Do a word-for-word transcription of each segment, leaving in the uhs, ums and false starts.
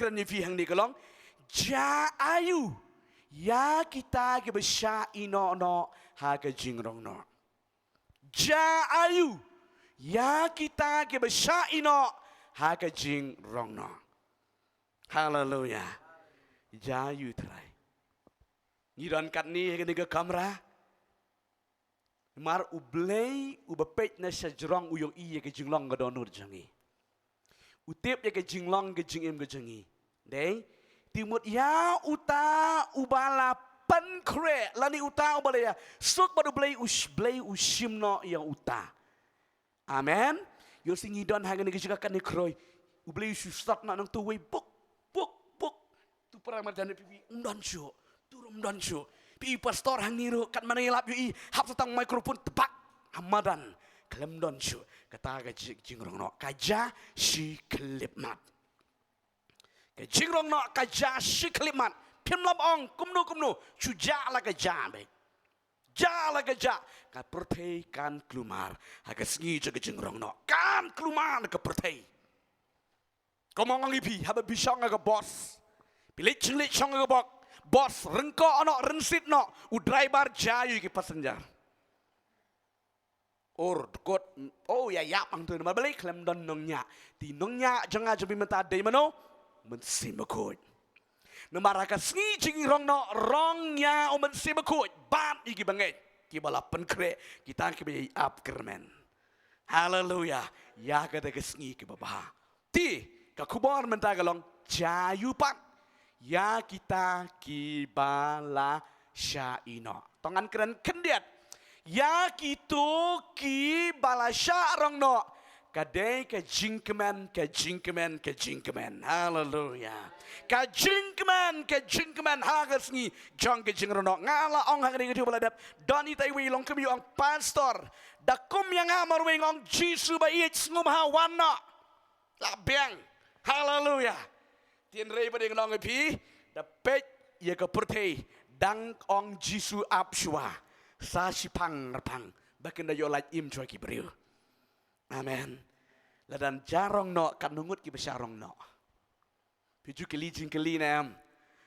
Kren ïa phi hangne ka long, jia aiu ïa kita kiba shah ïehnoh noh ha ka jingrong noh. Jia aiu ïa kita kiba shah ïehnoh ha ka jingrong noh. Haleluia. Jia aiu Trai. Ngi don katne ha kane ka kamra. Namar U Blei uba peit na shajrong u ïohi ïa ka jinglong ka dohnud jong ngi. U tip ïa ka jinglong ka jingim ka jong ngi. Dei, te mut ïa uta uba la pynkhreh lane uta uba la ïasuk bad U Blei, U Blei u shim noh ïa uta. Amen. Ïoh shisha ngi don ha kane ka jaka kane khroi. U Blei u shu sot noh nangta uwei buk, buk, buk. Tu para marjan phi, phi ym don shuh. Tu ruh ym don shuh. Phi pastor hangne ruh katba ngi lap ïohi hap sa tang microphone tbak ha madan. Khlem don shuh. Kata ka ji-, jingrong noh ka jia shi khyllipmat. Ka jingrong noh ka jia shi khyllipmat. Phim lah ong kumno kumno, shu jia la ka jia beit. Jia la ka jia. Ka pyrthei kan kulmar ha ka sngi jong ka jingrong noh. Kan kulmar ka pyrthei. Kumba nga ong ïa phi, haba phi shong ha ka bos, phi leit jingleit shong ha ka bok, bos ryngkoh noh, rynsied noh, u driver jia ïa ki passenger. Ur dkut, oh, ïa ïap hangto namar balei? Khlem don nongñiah. Te nongñiah jong nga jong phi mynta dei mano? U Mynsiem Bakhuid. Namar ha ka sngi jingrong noh rong ïa U Mynsiem Bakhuid bad ïa ki bangeit kiba la pynkhreh, kita kiba ïa ïap kyrmen. Haleluia. Ïa kata ka sngi kaba bha. Te ka khubor mynta ka long, jia aiu pat ïa kita kiba la shah ïehnoh. To ngan kren khyndiat. Ïa kito kiba la shah rong noh, ka dei ka jingkmen, ka jingkmen, ka jingkmen. Haleluia. Ka jingkmen, ka jingkmen ha ka sngi jong ka jingrong noh. Nga la ong ha kane ka jingpyllait dep, don ita iwei i long kmie, i ong, pastor, da kum ïa nga marwei, nga ong Jisu ba ïeit, sngewbha wan noh. La biang. Haleluia. Te hynrei pat nga ong ïa phi, da peit ïa ka pyrthei, dang ong Jisu ap shuwa, sa shiphang arphang ba kin da ïoh lait im shuwa ki briew. Amen. Lada jia rong noh, katno ngut kiba shah rong noh? Phi ju kylli jingkylli ne em?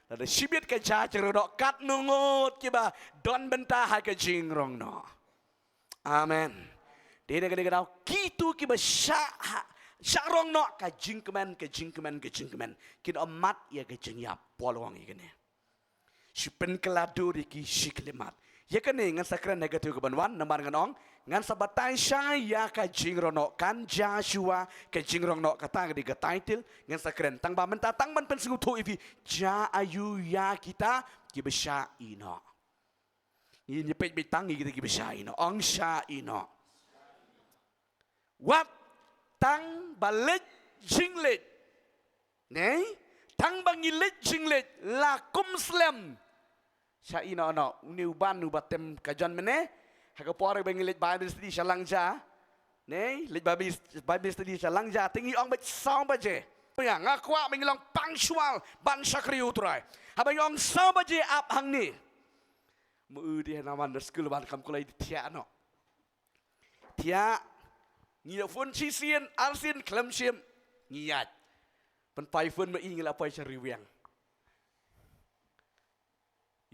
Lada shibit ka jia jingrong noh, katno ngut kiba don bynta ha ka jingrong noh? Amen. Dei na kane ka daw, kito kiba shah, shah rong noh, ka jingkmen, ka jingkmen, ka jingkmen, kin ym mad ïa ka jingïap. Paul u ong ïa kane. Shu pynkylla dur ïa ki shi khyllipmat. Ïa kane ngan sa kren ha katei ka ban wan, namar ngan ong, ngan sa batai shai ïa ka jingrong noh, kan jia shuwa ka jingrong noh, kata ka dei ka title, ngan sa kren. Tang ba mynta tang ban pynsngewthuh ïa phi, jia aiu ïa kita kiba shah ïehnoh. Ngin ïa peit beit tang ïa kita kiba shah ïehnoh. Ong shah ïehnoh. Wat tang ba leit jingleit. Ne? Tang ba ngi leit jingleit la kum slem. Shah ïehnoh noh. Une u ban uba tem ka jan mynne. Ha ka por ba ngi leit Bible study sha Langja. Ne? Leit Bible, Bible study sha Langja. Te ngi ong beit saw baje. Ïa, nga kwah ba ngi long punctual ban shakri U Trai. Haba ngi ong saw baje ap hangne. Mu u dei na wan da skul ban kam kulai di thiah noh. Thiah, ngi ïa phone shisien, arsien, khlem shim, ngi ïaid. Pynphai phone ma i, ngi la phai sha Riwiang.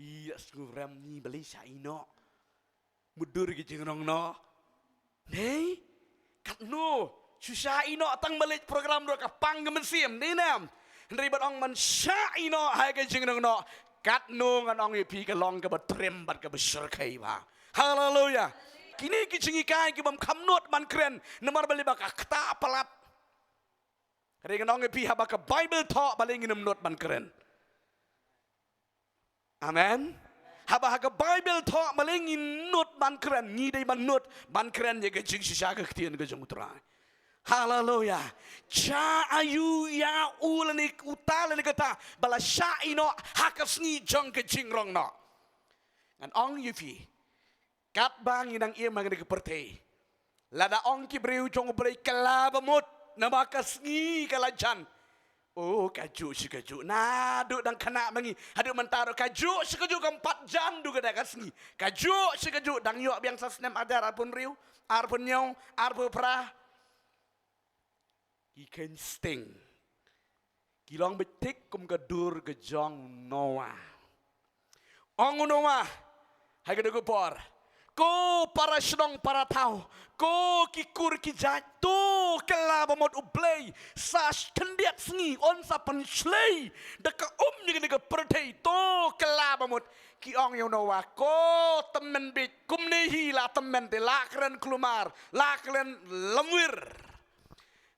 I ïa sngew rem, ngi balei shah ïehnoh. Mutdur ki jingrong noh. Nei, katno, shu shah ïehnoh tang ba leit program ruh ka pang ka mynsiem, dei ne em? Hynrei ban ong ban shah ïehnoh ha ka jingrong noh, katno ngan ong ïa phi ka long kaba triem bad kaba shyrkhei bha. Haleluia. Kine ki jinghikai ki bym kham nud ban kren, namar balei ba ka ktah palat. Hynrei ngan ong ïa phi haba ka Bible thoh balei ngin ym nud ban kren. Amen. Haba ha ka Bible thoh balei ngin nud ban kren, ngi dei ban nud ban kren ïa ka jingshisha ka ktien ka jong U Trai. Haleluia. Jia aiu ïa u lane uta lane kata ba la shah ïehnoh ha ka sngi jong ka jingrong noh. Ngan ong ïa phi, katba ngi nang im ha kane ka pyrthei, lada ong ki briew jong U Blei kylla ba mut, namar ka sngi ka la jan. Oh, kajuh shi kajuh. Naduh dang khynnah ma ngi haduh mynta ruh kajuh shi kajuh kam pat jan duh kata ka sngi. Kajuh shi kajuh, dang ïoh biang sa snem hajar arphew hynriew, arphew hynñiew, arphew phra. Ki kheiñ sting. Ki long beit thik kum ka dur ka jong u Noah. Ong u Noah ha kata ka por, ko para shnong para thaw, ko ki kur ki jait, to kylla ba mut U Blei, sa khyndiat sngi un sa pynshlei da ka um ïa kane ka pyrthei, to kylla ba mut. Ki ong ïa u Noah, ko tymmen beit, kumne hi la tymmen te, la kren khlumar, la kren lamwir.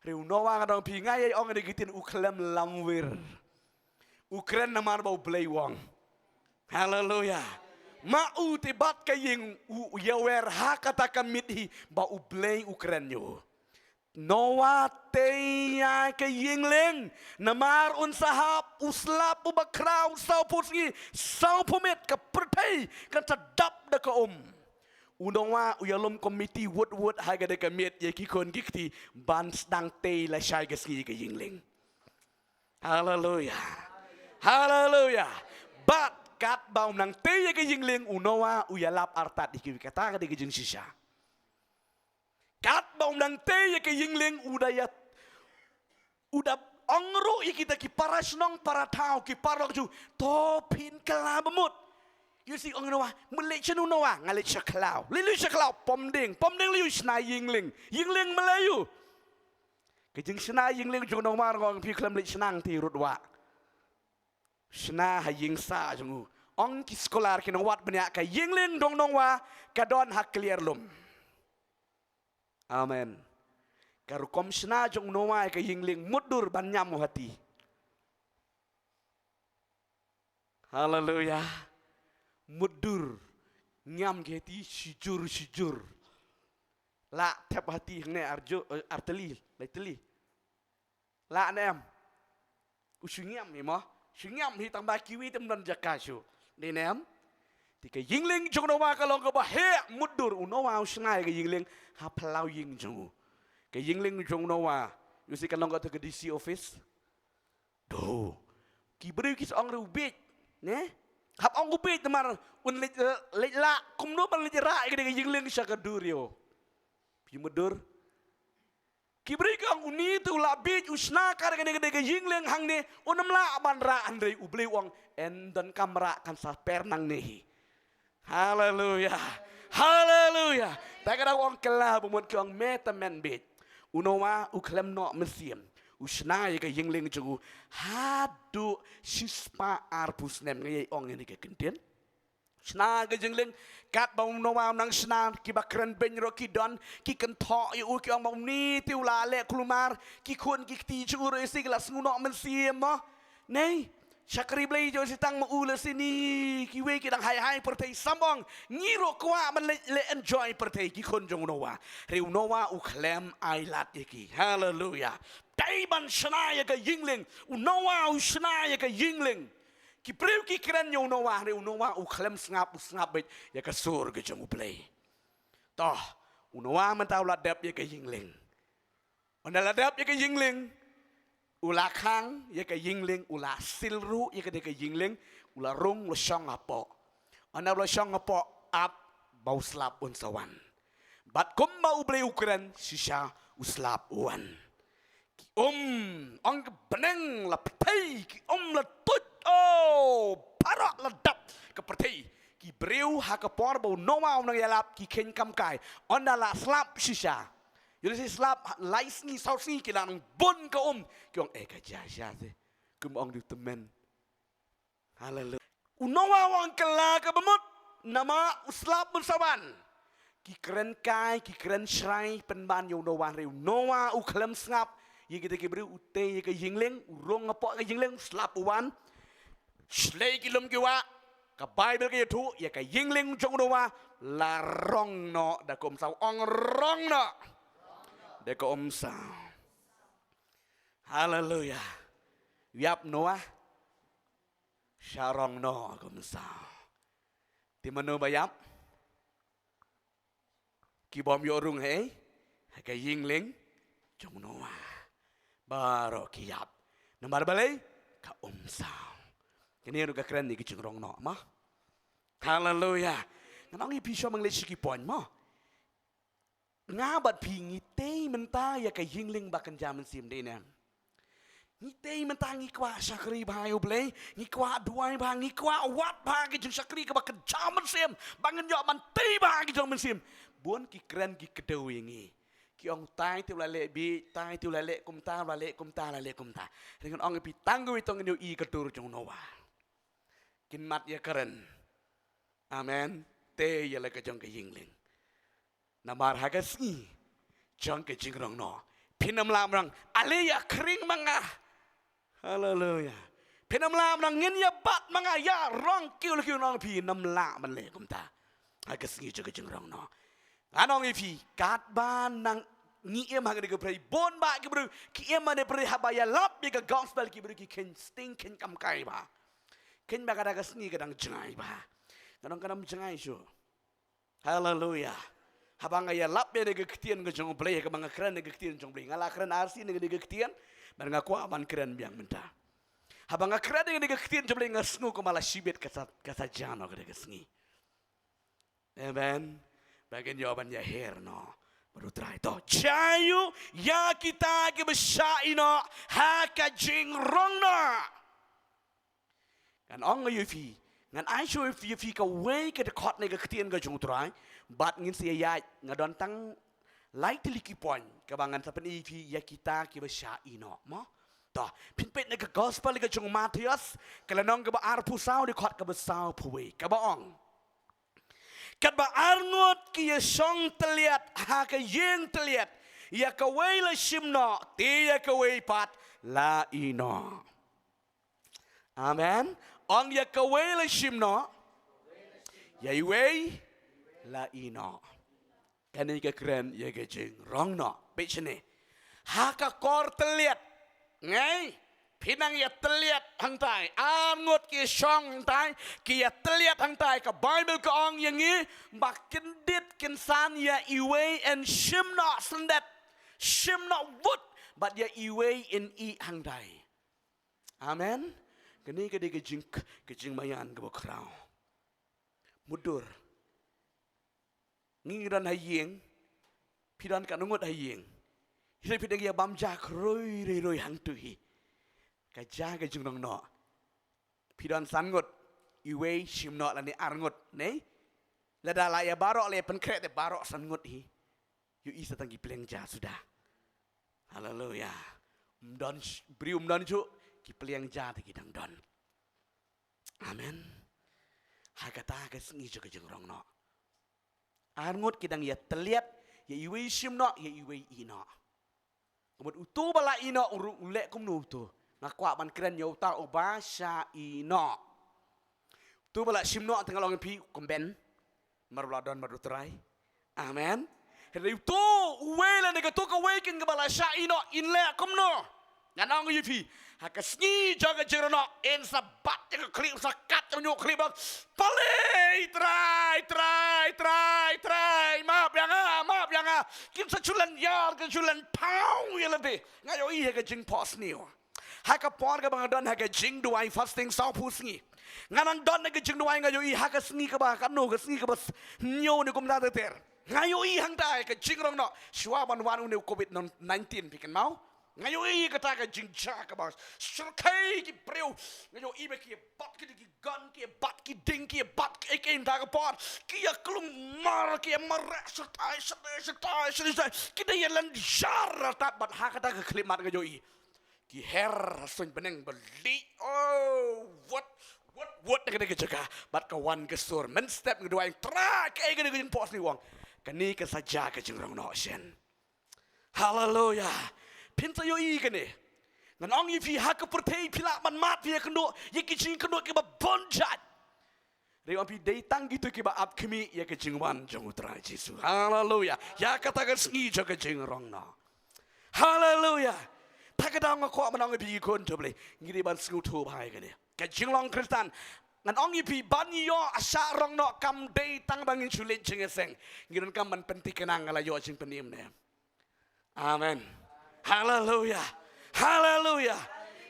Hynrei u Noah, nga ong ïa phi, nga ïa ong ïa ki ktien, u khlem lamwir. U kren namar ba U Blei u ong. Haleluya. Ma u te bad ka ïing u ïawer ha kata ka miet hi ba U Blei u kren ïa u. Noah tei ïa ka ïing lieng namar un sa hap, u slap uba khraw, sawphew sngi sawphew miet, ka pyrthei kan sa dap da ka um. U Noah u ïalum komiti wut wut ha kata ka miet ïa ki khun ki kti ban sdang tei lashai ka sngi ka ïing lieng. Haleluya. Haleluya. Bad katba um nang tei ïa ka ïing lieng, u Noah u ïalap artat ïa kiwei, kata ka dei ka jingshisha. Katba um nang tei ïa ka ïing lieng, u da ïa, u da ong ruh ïa kita ki para shnong para thaw, ki paralok jong u, to phin kylla ba mut. Ïohi, ong u Noah, me leit shano u Noah? Nga leit sha khlaw. Leit leit sha khlaw, pom dieng. Pom dieng lei u? Shna ïing lieng. Ïing lieng me lei u? Ka jingshna ïing lieng jong u Noah, nga ong ïa phi, khlem leit shna hangtei ruh, wat shna ha ïing sah jong u. Ong ki scholar, ki nongwad bniah, ka ïing lieng jong u Noah ka don ha kliar lum. Amen. Ka rukom shna jong u Noah ïa ka ïing lieng, mutdur ban ñiam u hati. Haleluya. Mutdur, ñiam ki hati shijur shijur. La thep hati hangne arju, eh, artylli, laitylli. La ne em? U shu ñiam hi mo? Shu ñiam hi, tang ba kiwei te ym don jaka shuh. Dei ne em? Te ka ïing lieng jong u Noah ka long kaba heh mutdur. U Noah u shna ïa ka ïing lieng ha phyllaw ïing jong u. Ka ïing lieng jong u Noah, ïohi, ka long kata ka D C office. Duh. Ki briew ki sa ong ruh u bieit, ne? Hap ong u bieit namar un leit, eh, leit lah kumno ban leit rah ïa kane ka ïing lieng sha ka duriaw. Phi mutdur? Ki briew ki ong une te u la bieit, u shna kat ïa kane ka ïing lieng hangne, un ym lah ban rah, hynrei U Blei u ong, yn donkam rah, kan sa per nangne hi. Haleluya. Haleluya. Te ka dang ong kylla ba mut, ki ong me tymmen beit. U Noah u khlem noh mynsiem. U shna ïa ka ïing lieng jong u haduh shispah arphew snem, nga ïa ong ïa kane ka kyntien. Shna ka ïing lieng, katba u Noah u nang shna, kiba kren beiñ ruh ki don, ki kynthoh ïa u, ki ong ba une te u la leh khlumar, ki khun ki kti jong u ruh ïohi ki la sngewnoh mynsiem mo. Nei, shakri Blei jong u shi tang ma u lashai ne, kiwei ki dang hai hai pyrthei, sam ong, ngi ruh kwah ban leh, leh enjoy pyrthei, ki khun jong u Noah. Hynrei u Noah u khlem ailad ïa ki. Haleluya. Dei ban shna ïa ka ïing lieng. U Noah u shna ïa ka ïing lieng. Ki briew ki kren ïa u Noah, hynrei u Noah u khlem sngap, u sngap beit ïa ka sur ka jong U Blei. To, u Noah mynta u la dep ïa ka ïing lieng. Ynda la dep ïa ka ïing lieng, u la khang ïa ka ïing lieng, u la sil ruh ïa kane ka ïing lieng, u la rung, u la shong hapoh. Ynda u la shong hapoh, ap ba u slap un sa wan. Bad kumba U Blei u kren, shisha u slap u wan. Ki um, ong ka bneng la pyrthei, ki um la tuid, oh, baroh la dap ka pyrthei. Ki briew ha ka por ba u Noah u nang ïalap ki kheiñ kam kai. Ynda la slap shisha. Ïohi, slap lai sngi saw sngi ki la nang bun ka um. Ki ong, eh, ka jia jia te. Kum ong, dei u tymmen. Haleluya. U Noah u ong kylla ka ba mut, namar u slap un sa wan. Ki kren kai, ki kren shrai pynban ïa u Noah, hynrei u Noah u khlem sngap ïa kita ki briew, u tei ïa ka ïing lieng, u rung hapoh ka ïing lieng, u slap u wan. Shlei ki lum ki wah, ka Baibl ka ïathuh, ïa ka ïing lieng jong u Noah la rong noh da ka umsaw. Ong, rong noh da ka umsaw. Haleluya. Ïap Noah, sha rong noh ka umsaw. Te mano ba ïap? Ki bym ïoh rung, hei, ha ka ïing lieng jong u Noah. Baroh ki ïap. Namar balei? Ka umsaw. Kane ruh ka kren ïa ka jingrong noh, mo. Haleluya. Ngan ong ïa phi, shu manglit shi ki point, mo. Nga bad phi ngi tei mynta ïa ka ïing lieng ba kynja mynsiem, dei ne em? Ngi tei mynta ngi kwah shakri bha ïa U Blei, ngi kwah duwai bha, ngi kwah wad bha ki jingshakri kaba kynja mynsiem, ba ngin ïoh ban tei bha ki jong mynsiem. Bun ki kren ki kdew ïa ngi. Ki ong tai te u la leh beit, tai te u la leh kumta, u la leh kumta, u la leh kumta. Hynrei ngan ong ïa phi tang kawei to ngin ïohi ka dur jong u Noah. Kin mad ïa kren. Amen. Te ïa la ka jong ka ïing lieng. Namar ha ka sngi jong ka jingrong noh, phin ym lah ban ong, ale ïa khring ma nga. Haleluia. Phin ym lah ban ong, ngin ïa bat ma nga, ïa rong kiew la kiew, ngan ong ïa phi, ym lah ban leh kumta. Ha ka sngi jong ka jingrong noh. Ngan ong ïa phi, katba nang ngi im ha kane ka pyrthei, bun bah ki briew ki im ha kane ka pyrthei, haba ïalap ïa ka gospel ki briew ki kheiñ sting, kheiñ kam kai bha. Kheiñ ba kata ka sngi ka dang jngai bha. Ngan ong kan ym jngai shuh. Haleluia. Haba nga ïalap ïa kane ka ktien ka jong U Blei, kaba nga kren ïa ka ktien jong U Blei, nga la kren arsien ïa kane ka ktien, bad nga kwah ban kren biang mynta. Haba nga kren ïa kane ka ktien jong U Blei, nga sngew kumba la shibit ka sa, ka sa jia noh kane ka sngi. Amen. Ba ngin ïoh ban ïaher noh bad U Trai. To, jia aïu ïa kita kiba shah ïehnoh ha ka jingrong noh? Ngan ong ïa phi, ngan ai shuh ïa phi, ïa phi kawei ka dkhot na ka ktien ka jong U Trai, bad ngin sa ïaid, nga don tang lai tylli ki point kaba ngan sa pyni ïa phi ïa kita kiba shah ïehnoh, mo? To, phin peit na ka gospel ka jong u Mathaios, ka lynnong kaba arphew saw, dkhot kaba sawphew wei, kaba ong: Katba arngut ki ïashong tylliat ha ka ïing tylliat, ïa kawei la shim noh, te ïa kawei pat la ïehnoh. Amen. Ong, ïa kawei la shim noh, ïa iwei la ïehnoh. Kane ka kren ïa ka jingrong noh. Peit shane. Ha ka kor tylliat. Ngai. Phi nang ïa tylliat hangtai. Arngut ki shong hangtai. Ki ïa tylliat hangtai. Ka Baibl ka ong ïa ngi ba kyndit kynsan ïa iwei yn shim noh syndet, shim noh wut, bad ïa iwei yn ïeh hangtai. Amen. Kane ka dei ka jing, ka jingmaïan kaba khraw. Mutdur. Ngi ngi don ha ïing, phi don katno ngut ha ïing. Hynrei phi dang ïa bam ja khroi roi roi hangtu hi. Ka jia ka jingrong noh. Phi don san ngut, iwei shim noh lane ar ngut, ne? Lada la ïa baroh, la ïa pynkhreh te baroh san ngut hi. Ïohi sa tang ki pliang ja suda. Haleluia. Ym don sh-, briew ym don shuh, ki pliang ja te ki dang don. Amen. Ha kata ka sngi jong ka jingrong noh. Arngut ki dang ïa tylliat, ïa iwei shim noh, ïa iwei ïeh noh. Ka mut uto ba la ïeh noh, u ruh u leh kumno uto? Nga kwah ban kren ïa uta uba shah ïeh noh. Uto ba la shim noh, te nga la ong ïa phi, u kynben. Namar u la don bad U Trai. Amen. Hynrei uto uwei lane kato kawei keiñ kaba la shah ïeh noh, yn leh kumno? Ngan ong ïa phi, ha ka sngi jong ka jingrong noh, yn sa bat ïa ka khlip, sa kat ïa u khlieh ba, palei, Trai, Trai, Trai, Trai, map ïa nga, map ïa nga. Kin sa ju len ïar, kin ju len phaw ïa lade. Nga ïohi ha ka jingphohsniew. Ha ka por kaba nga don ha ka jingduwai fasting sawphew sngi, nga nang don ha ka jingduwai, nga ïohi ha ka sngi kaba, kano ka sngi kaba s-, hynñiew ne kumta ter ter. Nga ïohi hangta ha ka jingrong noh, shuwa ban wan une u covid nineteen, phi kynmaw? Nga ïohi kata ka jingjia kaba shyrkhei ki briew. Nga ïohi ba ki bat ki, ki gun, ki bat ki ding, ki bat ki A K hangta ka por. Ki ïa klung mar, ki ïa mareh shatai shatai shatai shatai. Ki dang ïa len ïar tat, bad ha kata ka khyllipmat nga ïohi ki her ha suiñ bneng ba lieh. Oh, wat, wat, wat na kane ka jaka. Bad ka wan ka sur. Mynstep nga duwai, Trai, kaei kane ka jingphohsniew, ong. Kane ka sa jia ka jingrong noh shen. Haleluia. Phin sa ïohi kane. Ngan ong ïa phi, ha ka pyrthei phi lah ban mad, phi ïakynduh ïa ki jingkynduh kiba bun jait. Hynrei ong ïa phi, dei tang kito kiba ap khmih ïa ka jingwan jong U Trai Jisu. Haleluia. Ïa kata ka sngi jong ka jingrong noh. Haleluia. Ta ka daw nga kwah ban ong ïa phi ki khun jong U Blei, ngi dei ban sngewthuh bha ïa kane. Ka jinglong Khristan, ngan ong ïa phi, ban ïoh shah rong noh kam dei tang ba ngin shu leit jingïaseng. Ngi donkam ban pynthikna, nga la ïoh jingpynim ne. Amen. Haleluia. Haleluia.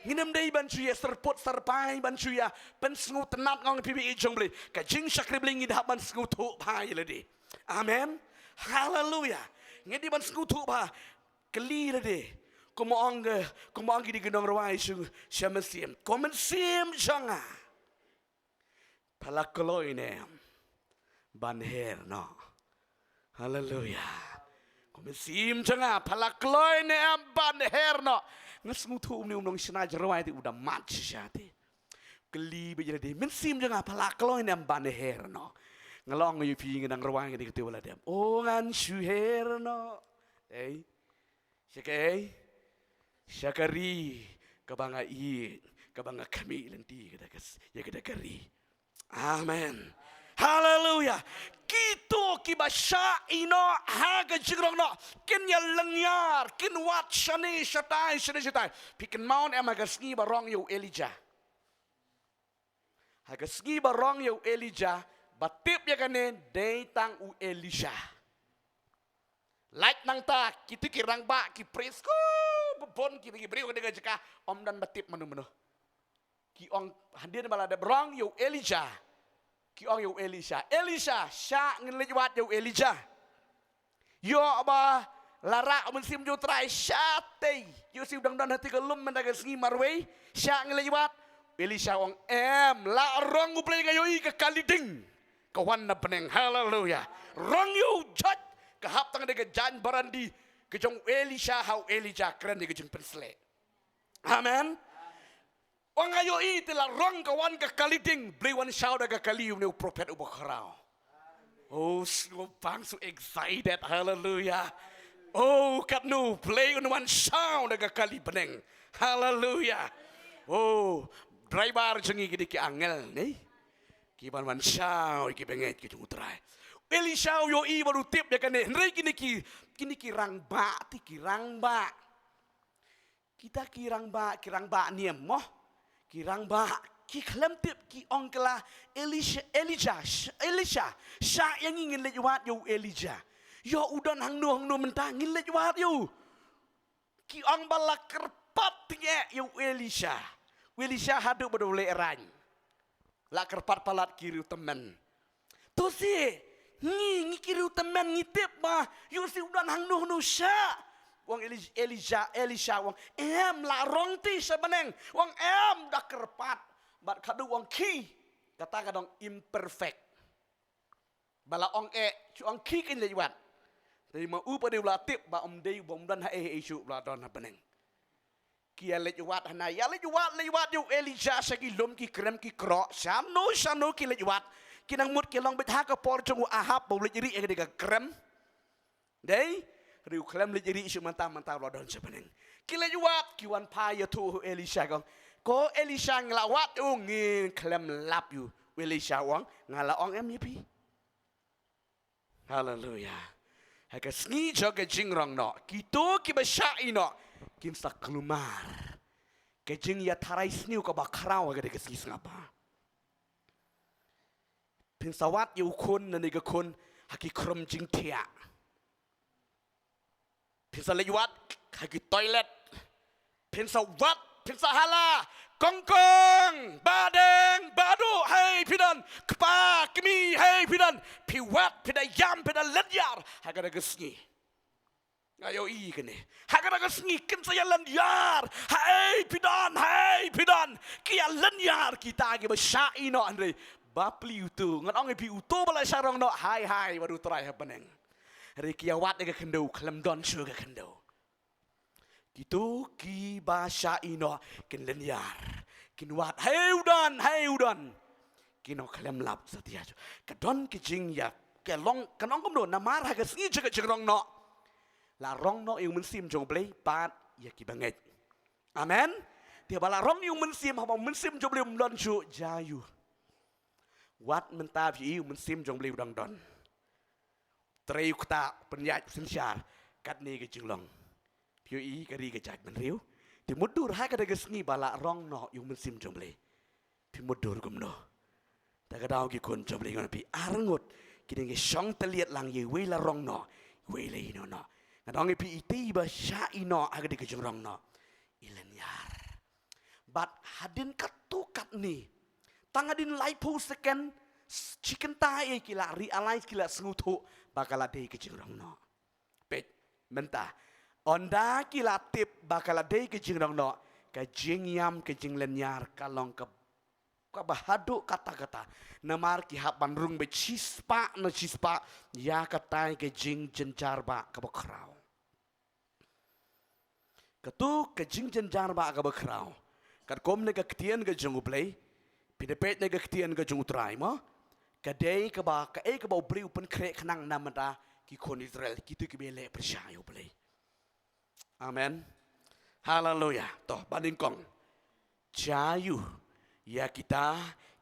Ngin ym dei ban shu ïa syrput syrpai, ban shu ïa pynsngewtynnat, nga ong ïa phi, ba i jong U Blei, ka jingshakri Blei ngi dei ban sngewthuh bha ïa lade. Amen. Haleluia. Ngi dei ban sngewthuh bha. Kylli lade. Kumba ong ka, kumba ong ki dei ki nongrwai sha, sha mynsiem. Ko mynsiem jong nga, pha la kloi ne em ban her noh? Haleluya. Ko mynsiem jong nga, pha la kloi ne em ban her noh? Nga sngewthuh une u nongshna jingrwai te u da mad shisha te. Kylli beit ïa lade, mynsiem jong nga, pha la kloi ne em ban her noh? Nga la ong ïa phi, nga dang rwai nga dei kata ba la dep. O, ngan shu her noh. Ei. Sha kaei? Sha ka ri kaba nga ïeit, kaba nga khmih lynti ïa kata ka s-, ïa kata ka ri. Amen. Haleluya. Kito kiba shah ïeh noh ha ka jingrong noh kin ïa lynñiar, kin wad shane shatai, shane shatai. Phi kynmaw ne em ha ka sngi ba rong ïa u Elijah? Ha ka sngi ba rong ïa u Elijah, ba tip ïa kane dei tang u Elisha. Lait nangta, kito ki rangbah ki praise ko, ba bun ki, ki briew ka dei ka jaka, ym don ba tip mano mano. Ki ong, hadien ba la dep rong ïa u Elijah, ki ong ïa u Elisha, Elisha, shah ngin leit wad ïa u Elijah. Ïoh ba la rah u Mynsiem jong u Trai, shatei. Ïoh shu dang don ha kata ka lum mynta ka sngi marwei, shah ngin leit wad. Elisha ong, em, la rong U Blei, nga ïohi ka kali ding ka wan na bneng. Haleluya. Rong ïa u George, ka hap tang da ka jaiñ barandi ka jong u Elisha ha u Elijah, kren da ka jingpynshlur. Amen. Ong, nga ïohi te la rong ka wan ka kali ding, Blei wan shaw da ka kali, une u prophet uba khraw. Oh, sngewbang, so excited. Haleluya. Oh, katno Blei un wan shaw da ka kali bneng. Haleluya. Oh, driver jong ngi ki dei ki angel, ne? Ki ban wan shaw ïa ki bangeit ki jong u Trai. Elisha u ïohi bad u tip ïa kane. Hynrei kine ki, kine ki rangbah, te ki rangbah. Kita ki rangbah, ki rangbah niam mo. Ki rangbah, ki khlem tip, ki ong kylla, Elisha, Elijah, sh-, Elisha, shah ïa ngi ngin leit wad ïa u Elijah. Ïoh u don hangno hangno mynta, ngin leit wad ïa u. Ki ong ba la kyrpad tyngeh ïa u Elisha. U Elisha haduh ba u leh rang. La kyrpad palat ki riewtymmen. To shi, ngi, ngi ki riewtymmen ngi tip ba ïoh shi u don hangno hangno, shah. U ong Eli-, Elijah, Elisha, u ong, em, la rong te sha bneng. U ong, em, da kyrpad. Bad khadduh u ong khie. Kata ka dang imperfect. Ba la ong eh, shu ong khie, kan leit wad. Te ma u pat u la tip ba um dei, ba um don haei haei shuh ba la don ha bneng. Ki ïa leit wad hana, ïa leit wad, leit wad ïa u Elijah sha ki lum ki krem ki krok, shano shano ki leit wad. Ki nang mut ki long beit ha ka por jong u Ahab ba u leit rieh ïa ka krem. Dei, hynrei u khlem leit rieh shuh mynta, mynta u la don sha bneng. Ki leit wad, ki wan phai ïathuh ha u Elisha, ki ong, ko Elisha, ngi la wad ïa u, ngim khlem lap ïa u. U Elisha u ong, nga la ong em ïa phi. Haleluya. Ha ka sngi jong ka jingrong noh, kito kiba shah ïeh noh kin sa kulmar ka jingïatharai sniew kaba khraw ha kata ka sngi, sngap bha. Phin sa wad ïa u khun, nangne ka khun, ha ki khrum jingthiah. Phin sa leit wad ha ki toilet. Phin sa wad, phin sa hala, kong kong, ba deng, ba duh, hei phi don, kpa, kmie, hei phi don, phi wad, phi da ïam, phi da lynñiar ha kata ka sngi. Nga ïohi kane. Ha kata ka sngi kin sa ïa lynñiar. Hei phi don, hei phi don. Ki ïa lynñiar kita kiba shah ïeh noh, hynrei bapli uto. Ngan ong ïa phi, uto ba la shah rong noh, hai hai bad u Trai ha bneng. Hynrei ki ïa wad ïa ka khyndew, khlem don shuh ka khyndew. Kito kiba shah ïeh noh kin lynñiar, kin wad, hei u don, hei u don. Kin ym khlem lap satia shuh. Ka don ka jingïa, ka long, kan ong kumno, namar ha ka sngi jong ka jingrong noh, la rong noh ïa u Mynsiem jong U Blei bad ïa ki bangeit. Amen. Te ba la rong ïa u Mynsiem, haba u Mynsiem jong U Blei um don shuh, jia ïa u. Wat mynta phi ïohi u Mynsiem jong U Blei u dang don. Trei u ktah, pynïaid u synshar, katne ka jinglong. Phi ïohi ka ri ka jaitbynriew. Te mutdur ha kata ka sngi ba la rong noh ïa u Mynsiem jong U Blei, phi mutdur kumno? Ta ka daw ki khun jong U Blei, ngan ong ïa phi, arngut ki dang ïa shong tylliat lang, ïa iwei la rong noh, iwei la ïeh noh. Ngan ong ïa phi, ite ba shah ïeh noh ha kata ka jingrong noh, i lynñiar. Bad hadien katto katne, tang hadien laiphew second, s-, shi kynta ïa ki la realize, ki la sngewthuh ba ka la dei ka jingrong noh. Peit, mynta, Ynda ki la tip ba ka la dei ka jingrong noh, ka jingïam ka jinglynñiar ka long ka, kaba haduh katta katta. Namar ki hap ban rung beit shispah na shispah ïa katai ka jingjynjar ba kaba khraw. Katu ka jingjynjar ba kaba khraw, katkum ne ka ktien ka jong U Blei, pynpeit ne ka ktien ka jong U Trai mo, ka dei kaba, kaei kaba u briew u pynkhreh khnang namar ki khun Israel, kitu kiba leh pyrshah ïa U Blei. Amen. Haleluya. To, ba nyngkong, jia aiu ïa kita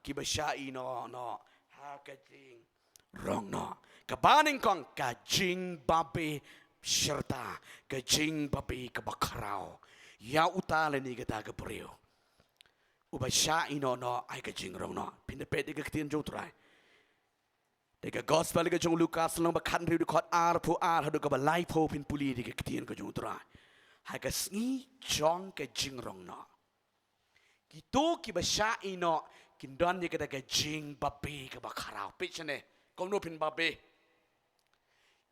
kiba shah ïehnoh noh ha ka jingrong noh? Kaba nyngkong, ka jingbabe shirta, ka jingbabe kaba khraw ïa uta lane kata ka briew uba shah ïehnoh noh ha ka jingrong noh. Pynpeit da ka ktien jong U Trai da ka gospel ka jong u Lukas lynnong ba khathynriew dkhot arphew ar haduh kaba laiphew, pynpule da ka ktien ka jong U Trai. Ha ka sngi jong ka jingrong noh, kito kiba shah ïehnoh kin don ïa kata ka jingbabe kaba khraw. Peit shane, kumno phin babe?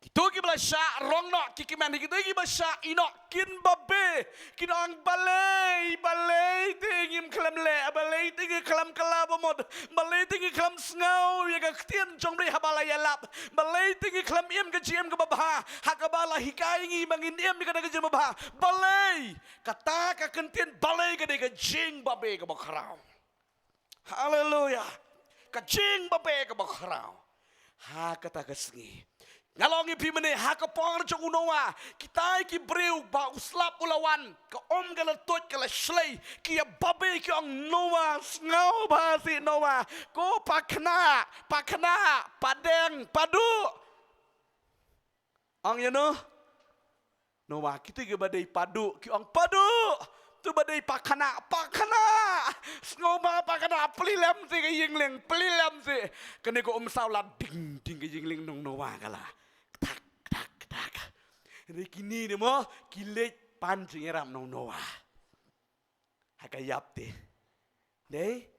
Kito kiba la shah rong noh, ki kmen, kito kiba shah ïehnoh kin babe, kin ong, balei, balei te ngim khlem leh, balei te ngi khlem kylla ba mut, balei te ngi khlem sngew ïa ka ktien jong U Blei haba la ïalap, balei te ngi khlem im ka jingim kaba bha ha kaba la hikai ngi ba ngin im ïa kata ka jingim ba bha? Balei? Kata ka kyntien balei ka dei ka jingbabe kaba khraw. Haleluya. Ka jingbabe kaba khraw ha kata ka sngi. Nga la ong ïa phi mynne, ha ka por jong u Noah, kitai ki briew ba u slap u la wan, ka um ka la tuid, ka la shlei, ki ïa babe, ki ong, Noah, sngewbha sih Noah, ko pakhynnah, pakhynnah, padeng, paduh. Ong ïano? Noah. Kito kiba dei paduh ki ong, paduh. Kito ba dei pakhynnah, pakhynnah. Sngewbha pakhynnah, plie lem sih ka ïing lieng, plie lem sih. Kane ka um saw la ding ding ka ïing lieng jong u Noah ka la. Kdak, kdak, kdak. Hynrei kine ne mo, ki leit pan jingïarap jong u Noah ha ka ïap te. Dei?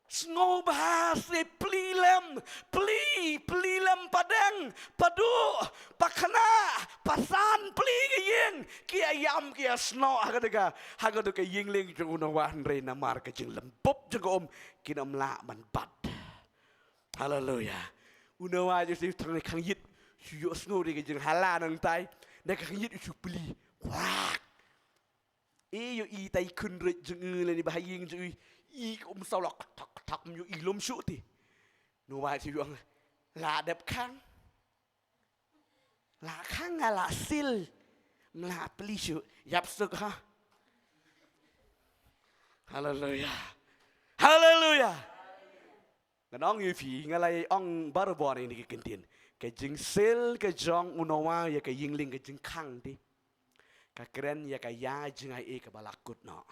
Sngewbha sih, plie lem, plie, plie lem padeng, paduh, pakhynnah, pasan, plie ka ïing. Ki ïa ïam, ki ïa snoh ha kata ka, ha kata ka ïing lieng jong u Noah, hynrei namar ka jinglem bup jong ka um, kin ym lah ban bat. Haleluya. U Noah ju shu thang ne khang ïit, shu ïohsngew de ka jinghala nangtai, ne ka khang ïit shu plie. Kwak. Ïohi tai khun rit jong u lane ba ha ïing jong u. I ka um saw la kthak kthak, ym ïohi lum shuh te. Noah shu ong, la dep khang. La khang nga la sil. Ym la plie shuh. Ïap suk ha. Haleluya. Haleluya. Ngan ong ïa phi, nga la ïa ong barabor ïa kane ka kyntien. Ka jingsil ka jong u Noah ïa ka ïing lieng, ka jingkhang te, ka kren ïa ka ïa jingai ei kaba la kut noh.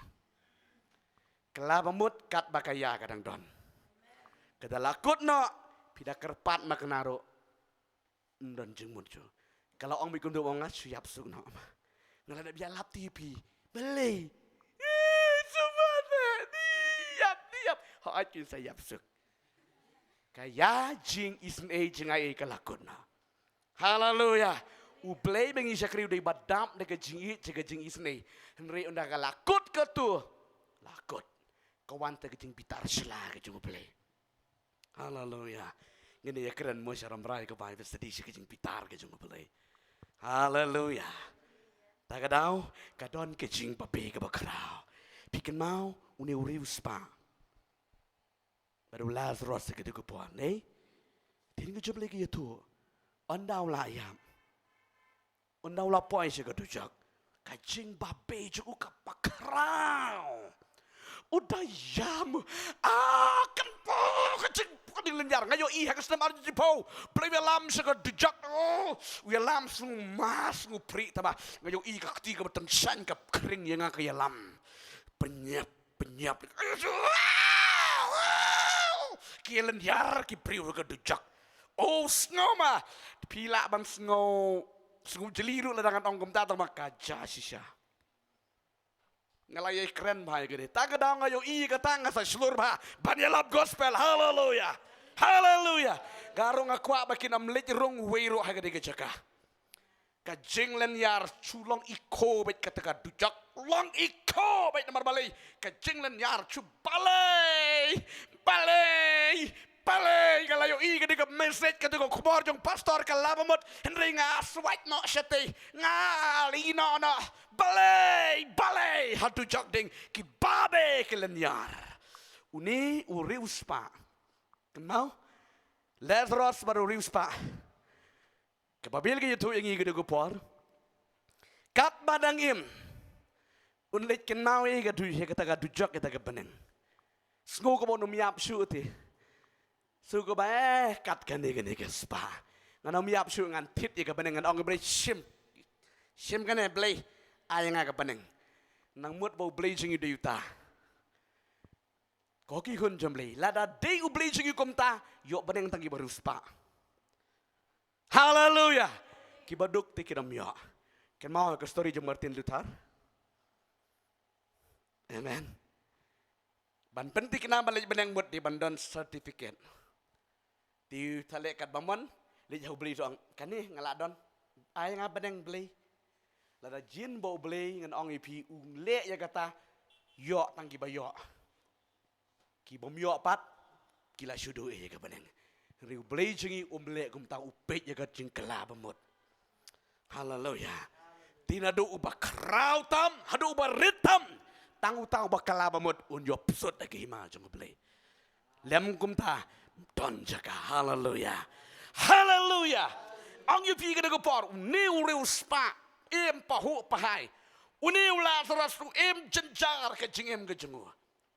Kylla ba mut katba ka ïa ka dang don. Ka da la kut noh, phi da kyrpad ma kane ruh. Ym don jingmut shuh. Ka la ong beit kumto, ong nga shu ïap suk noh. Nga la dep ïalap te ïa phi. Balei? Ih, sumar ne, ni ïap, ni ïap. Hooid, kin sa ïap suk. Ka ïa jingisynei jingai ei ka la kut noh. Haleluya. U Blei ba ngi shakri u dei ba dap da ka jingïeit, da ka jingisynei. Hynrei ynda ka la kut katu, la kut. Ka wan da ka jingbitar sla ka jong U Blei. Haleluya. Ngin ïa kren mo sha Rambrai ka Bible study sha ka jingbitar ka jong U Blei. Haleluya. Ta ka daw, ka don ka jingbabe kaba khraw. Phi kynmaw, une u riewspah. Bad u Lazarus ha katu ka por, ne? Te ka jong U Blei ka ïathuh. Ynda u la ïap. Ynda u la poi sha ka dujok, ka jingbabe jong u kaba khraw. U da ïam. Ah, kan po ka jing, ka jinglynñiar. Nga ïohi ha ka snem ar hajar arphew, Blei u ïalam sha ka dujok. Oh, u ïalam, sngew ma, sngew pyrshah, tangba nga ïohi ka kti kaba tyngshaiñ ka khring ïa nga, ka ïalam. Pynïap, pynïap. Ki lynñiar ki briew ka dujok. Oh, sngew ma. Phi lah ban sngew, sngew jli ruh lada ngan ong kumta, tangba ka jia shisha. Nga la ïai kren bha ïa kane. Ta ka daw nga ïohi kata nga sa shlur bha ban ïalap gospel. Haleluya. Haleluya. Nga ruh nga kwah ba kin ym leit rung uwei ruh ha kane ka jaka. Ka jinglynñiar shu long echo beit kata ka dujok. Long echo beit namar balei? Ka jinglynñiar shu balei, balei, balei. Nga la ïohi kata ka message, kata ka khubor jong pastor ka la ba mut. Hynrei nga swait noh shatei, nga lyngngoh noh. Balei, balei. Ha dujok ding ki babe ki lynñiar. Une u riewspah. Kynmaw? Lazarus bad u riewspah. Ka Baibl ka ïathuh ïa ngi kata ka por. Katba dang im, un leit kynmaw ïa ka du, ïa kata ka dujok, ïa kata ka bneng. Sngew kumba un ym ïap shuh te. Sngew kumba, eh, kat kane, kane ka spah. Ngan ym ïap shuh, ngan thied ïa ka bneng, ngan ong Blei, shim. Shim kane Blei, ai ïa nga ka bneng. Nang mut ba U Blei jong ngi u dei uta. Ko ki khun jong U Blei, lada dei U Blei jong ngi kumta, ïoh bneng tang kiba riewspah. Haleluya. Kiba duk te kim ïoh. Kynmaw ka story jong Martin Luther? Amen. Ban pynthikna ban leit bneng mut dei ban don certificate. Te u thaw leh katba mon, leit ha U Blei, to ong, kane nga la don. Ai nga bneng Blei. Lada jin ba U Blei, ngan ong ïa phi, u leh ïa kata, ïoh tang kiba ïoh. Ki bym ïoh pat, ki la shu duh ïa ka bneng. Hynrei U Blei jong ngi um leh kumta, u peit ïa ka jingkylla ba mut. Haleluya. Te naduh uba khraw tam haduh uba rit tam, tang uta uba kylla ba mut un ïoh psut ha ka hima jong U Blei. Lem kumta, don jaka. Haleluya. Haleluya. Ong ïa phi kane ka por, une u riewspah im pahuh pahai. Une u Lazarus u im jynjar ka jingim ka jong u.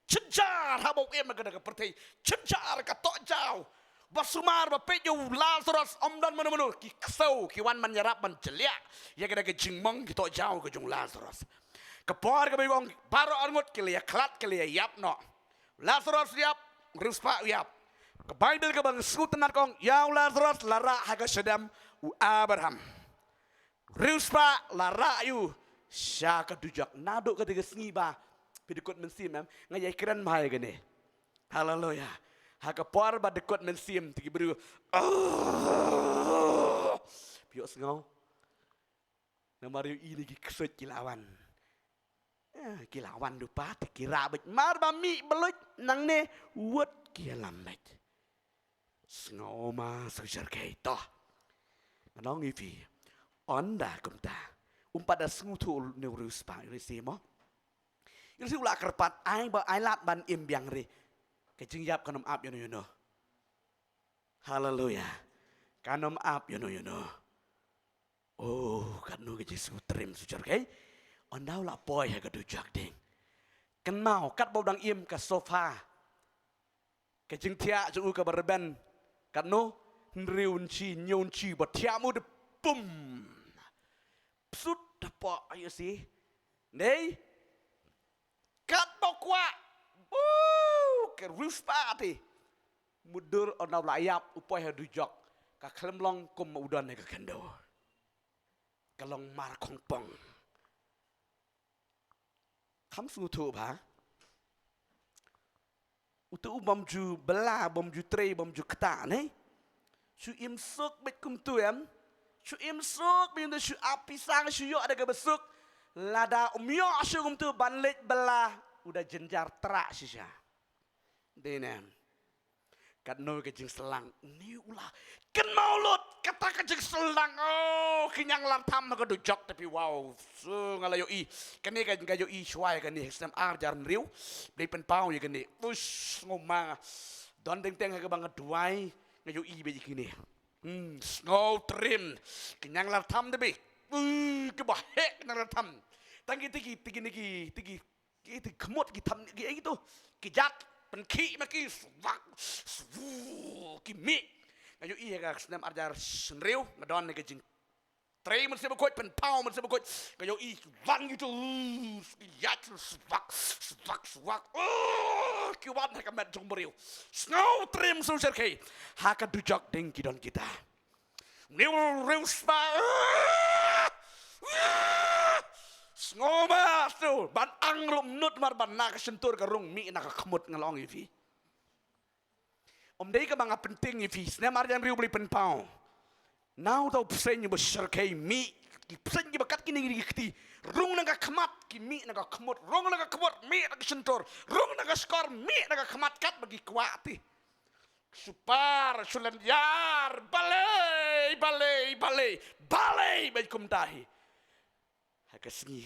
Jynjar haba u im ha kane ka pyrthei. Jynjar ka tohjaw. Ba sumar ba peit ïa u Lazarus ym don mano mano, ki ksew ki wan ban ïarap ban jliah ïa kane ka jingmong, ki tohjaw ka jong u Lazarus. Ka por kaba ong baroh arngut ki la ïakhlad, ki la ïap noh. Lazarus u ïap, riewspah u ïap. Ka Baibl kaba nga sngewtynnat ka ong ïa u Lazarus la rah ha ka shadem u Abraham. Riewspah la rah ïa u sha ka dujok. Naduh kata ka sngi ba phi dkut mynsiem, em, nga ïai kren bha ïa kane. Haleluya. Ha ka por ba dkut mynsiem te ki briew, oh, phi ïohsngew? Namar ïohi ne ki ksuid ki la wan. Eh, ki la wan lypa te ki rah beit, mar ba mih bluit nangne, wut ki ïalam beit. Sngew ma sngewsarkei to. Ngan ong ïa phi, ynda kumta, um pat da sngewthuh une u riewspah, u la shem mo. U la shem, u la kyrpad, ai ba, ai lad ban im biang re. Ka jingïap kan ym ap ïano ïano. Haleluya. Kan ym ap ïano ïano. Oh, katno ka jingsngewtrim sngewsarkei. Ynda u la poi ha ka dujok ding. Kynmaw, katba u dang im ka sofa, ka jingthiah jong u kaba rben, katno, hynriew inchi, hynñiew inchi ba thiah mo de, pum. Psut da pok, you see. Dei? Katba u kwah. Boo, ka riewspah te. Mutdur, ynda u la ïap, u poi ha dujok. Ka khlem long kum u don ha ka khyndew. Ka long mar khongpong. Kham sngewthuh bha. Utu u bym ju bylla, bym ju trei, bym ju ktah, ne? Shu im suk beit kumtu, em? Shu im suk beit, shu ap pisa, shu ïoh da kaba suk. Lada um ïoh shuh kumtu ban leit bylla, u da jynjar trah shisha. Dei ne em? Katno ka jingsyllang. Une u la kynmaw lut kata ka jingsyllang. Oh, ki ñianglartham ha ka dujok, te phi, wow. So, nga la ïohi. Kane ka, nga ïohi shuwa ïa kane, snem ar hajar hynriew. Blei pynpaw ïa kane. Uish, sngew ma. Don teng teng ha kaba nga duwai, nga ïohi beit ïa kine. Hmm, sngewtrim. Ki ñianglartham te phi. Uh, kiba heh ki ñianglartham. Tang ki, te ki, te ki, te ki, te ki Ki, ki khmut, ki tham, ki, eh, ki tu. Ki jat, pynkhih ma ki, swak, swu, ki mih. Nga ïohi ha ka snem ar hajar hynriew, nga don ha ka jingtrei mynsiem bakhuid, pynpaw mynsiem bakhuid. Nga ïohi ki wan ki tu, ki ïaid, swak, swak, swak. Oh, ki wan ha ka met jong briew. Sngewtrim sngewsarkei. Ha ka dujok ding ki don kita. Une u riewspah. Sngew ma tu, ban ang ruh mut mar ban na ka shyntur ka rung mih na ka khmut, nga la ong ïa phi. Ym dei kaba nga pyntieng ïa phi, snem ar hajar hynriew Blei pynpaw. Na uta u bseiñ uba sarkei mih, Ki pyrshah kiba kat kine ki kti. Rung na ka khmat, ki mih na ka khmut. Rung na ka khmut, mih na ka shyntur. Rung na ka shkor, mih na ka khmat, kat ba ki kwah te. Super, shu lynñiar, balei, balei, balei, balei, bad kumta hi. Ha ka sngi.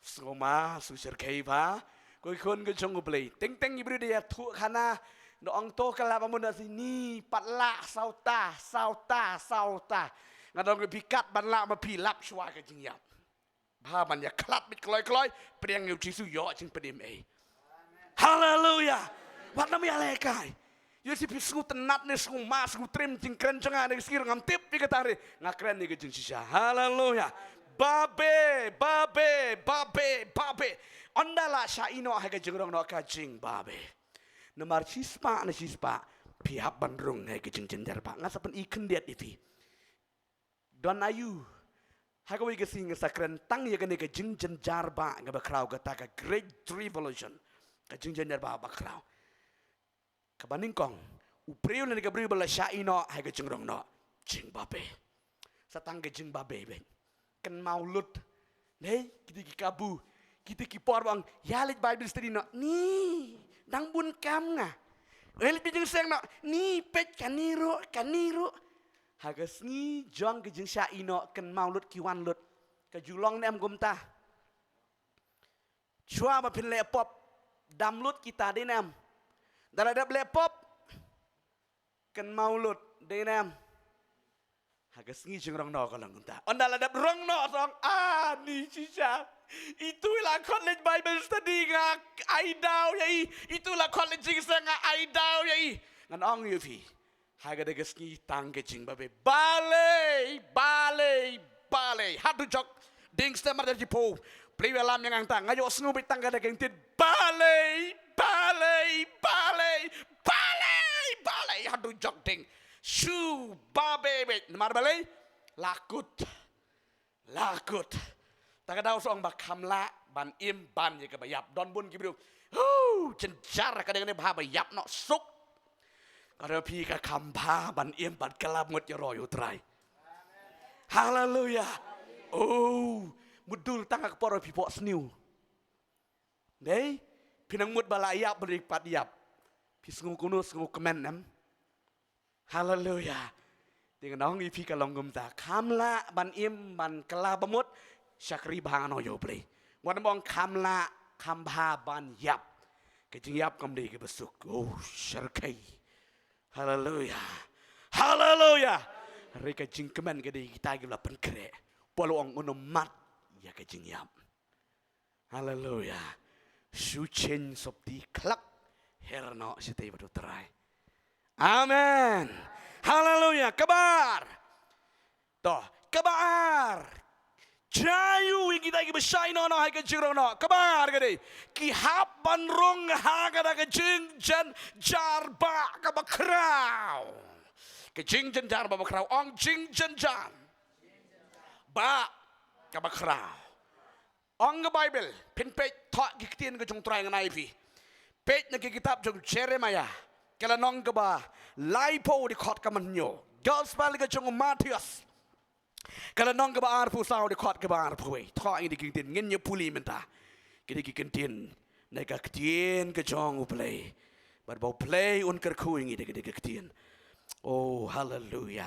Sngewma, sngewsyrkhei bha. Ko khun ka jong U Blei. Teng teng i briew da ïathuh khana. Nda ong to ka lap amon da sini pat lah sawta, sawta, sawta. Nga dang bi kat ban lah ma phi lap shuwa ka jingïap. Bha ban ïa khlad bit kloi kloi, pdiang ïa u Jisu ïoh jingpynim ei. Haleluya. Wat nam ïa lehkai. Ïa si phi sngewtynnat ne sngewma sngewtriem jingkren jong nga ne sngir ngam tip phi kata re. Nga kren ne ka jingshisha. Haleluya. Babe, babe, babe, babe. Ynda la shah ïehnoh ha ka jingrong noh ka jingbabe. Namar shispah ne shispah phi hap ban rung ha ka jingjynjar ba nga sa pyni khyndiat ïa phi. Don aïu? Ha kawei ka sngi nga sa kren tang ïa kane ka jingjynjar ba nga bakhraw kata ka Great Tribulation. Ka jingjynjar ba bakhraw. Kaba nyngkong, u briew lane ka briew ba la shah ïehnoh ha ka jingrong noh. Jingbabe. Sa tang ka jingbabe beit. Kynmaw lut. Nei, kita ki kabu. Kita ki por ba ong ïa leit Bible study noh. Ni, dang bun kam nga. Ïa leit Bible study noh. Ni, peit kane ruh, kane ruh. Ha ka sngi jong ka jingshah ïehnoh kynmaw lut ki wan lut. Ka ju long ne em kumta. Shuwa ba phin leh pop dam lut kita dei ne em. Da la dep leh pop kynmaw lut dei ne em. Ha ka sngi jingrong noh ka long kumta. Ynda la dep rong noh tong ani shisha. Itu i la khot leit Bible study nga ai daw ïa i. Itu i la khot leit jingseng nga ai daw ïa i. Ngan ong ïa phi. Ha kata ka sngi tang ka jingbabe. Balei, balei, balei. Haduh jok. Ding stem mar da jipho. Plei wa lam ïa nga tang. Nga ïohsngew beit tang kata ka ktien. Balei, balei, balei. Balei, balei. Haduh jok ding. Shu babe beit. Namar balei. La kut. La kut. Ta ka daw song ba kham lah ban im ban ïa kaba ïap. Don bun ki briew. Hu, jynjar ka dei kane bha ba ïap noh suk. Ka dei phi ka kham bha ban im ban kylla bamut ïaroh ïa U Trai. Haleluya. Oh, mudui tang ka por phi pok sniew. Dei, phi nang mut ba la ïap ba dei pat ïap. Phi sngew kumno, sngewkmen em. Haleluya. Te ngan ong ïa phi ka long kumta. Kham lah ban im ban kylla bamut. Shakri bha noh ïa U Blei. Wat nym ong kham lah, kham bha ban ïap. Ka jingïap kam dei kaba suk. Oh, syrkhei. Haleluya. Haleluya. Hynrei ka jingkmen ka dei kita kiba la pynkhreh. Paul u ong un ym mad ïa ka jingïap. Haleluya. Shu cheng sopti khlak. Her noh shatei bad U Trai. Amen. Haleluya. Kaba ar. To, kaba ar. Jia aiu ïa kita kiba shah ïehnoh noh ha ka jingrong noh. Kaba ar ka dei. Ki hap ban rung ha kata ka jingjynjar ba kaba khraw. Ka jingjynjar ba kaba khraw. Ong jingjynjar ba kaba khraw. Ong ka Baibl, phin peit thoh ki ktien ka jong U Trai ngan ai phi. Peit na ki kitab jong Jeremiah, ka lynnong kaba laiphew dkhot kaba hynñiew. Gospel ka jong u Mathaios, ka lynnong kaba arphew saw dkhot kaba arphew wei. Thoh ïa ki ktien ngin ïa pule mynta. Ki dei ki ktien na ka ktien ka jong U Blei. Bad ba U Blei un kyrkhu ïa ngi da ki dei ki ktien. Oh, haleluya.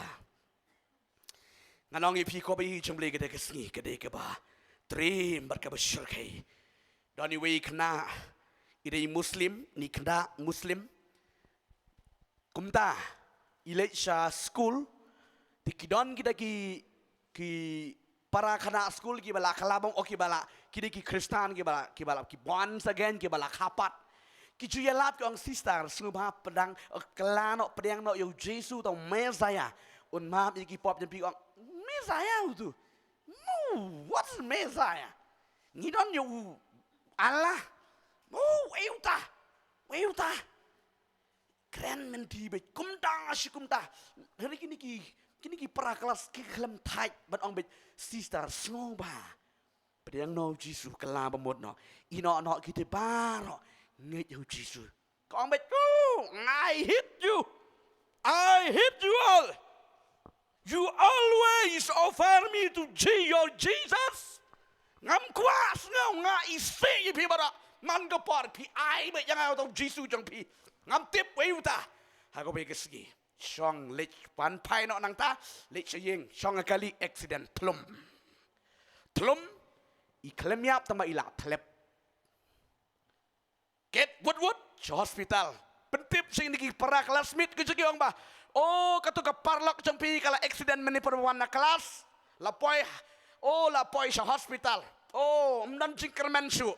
Ngan ong ïa phi ko ba i jong Blei ka dei ka sngi ka dei kaba triem bad kaba shyrkhei. Don iwei i khynnah i dei Muslim, ni khynnah Muslim. Kumta i leit sha skul te ki don kita ki, ki para khynnah skul kiba la kylla bam, o kiba la, ki dei ki Khristan kiba la, kiba la, ki born again kiba la kha pat. Ki ju ïalap ki ong sister, sngewbha pdiang, eh, kylla noh, pdiang noh ïa u Jisu uta u Messiah. Un map ïa ki pop jong phi, ong Messiah utu. No, what's Messiah? Ngi don ïa u Allah. Oh, uei uta. Uei uta. Kren mynta beit kumta shi kumta. Hynrei kine ki, kine ki para klas ki khlem thait ban ong beit sister sngewbha. Pdiang noh u Jisu, kylla bamut noh. Ïehnoh noh kita baroh. Ngeit ïa u Jisu. Ka ong beit, "Oh, I hate you. I hate you all." You always offer me to Je-, your Jesus. Ngam kwah sngew nga isih ïa phi baroh. Man ka por phi ai beit ïa nga uta u Jisu jong phi. Ngam tip uei uta. Ha kawei ka sngi shong leit, wan phai noh nangta, leit sha ïing, shong ha kali, accident, thlum. Thlum, i khlem ïap tang ba i la thlep. Kit wut wut sha hospital. Pyntip sha kine ki para classmate ka jong ki, ong ba, "Oh, kato ka paralok jong phi ka la accident mynne pat ba wan na klas. La poi, oh, la poi sha hospital. Oh, ym don jingkyrmen shuh.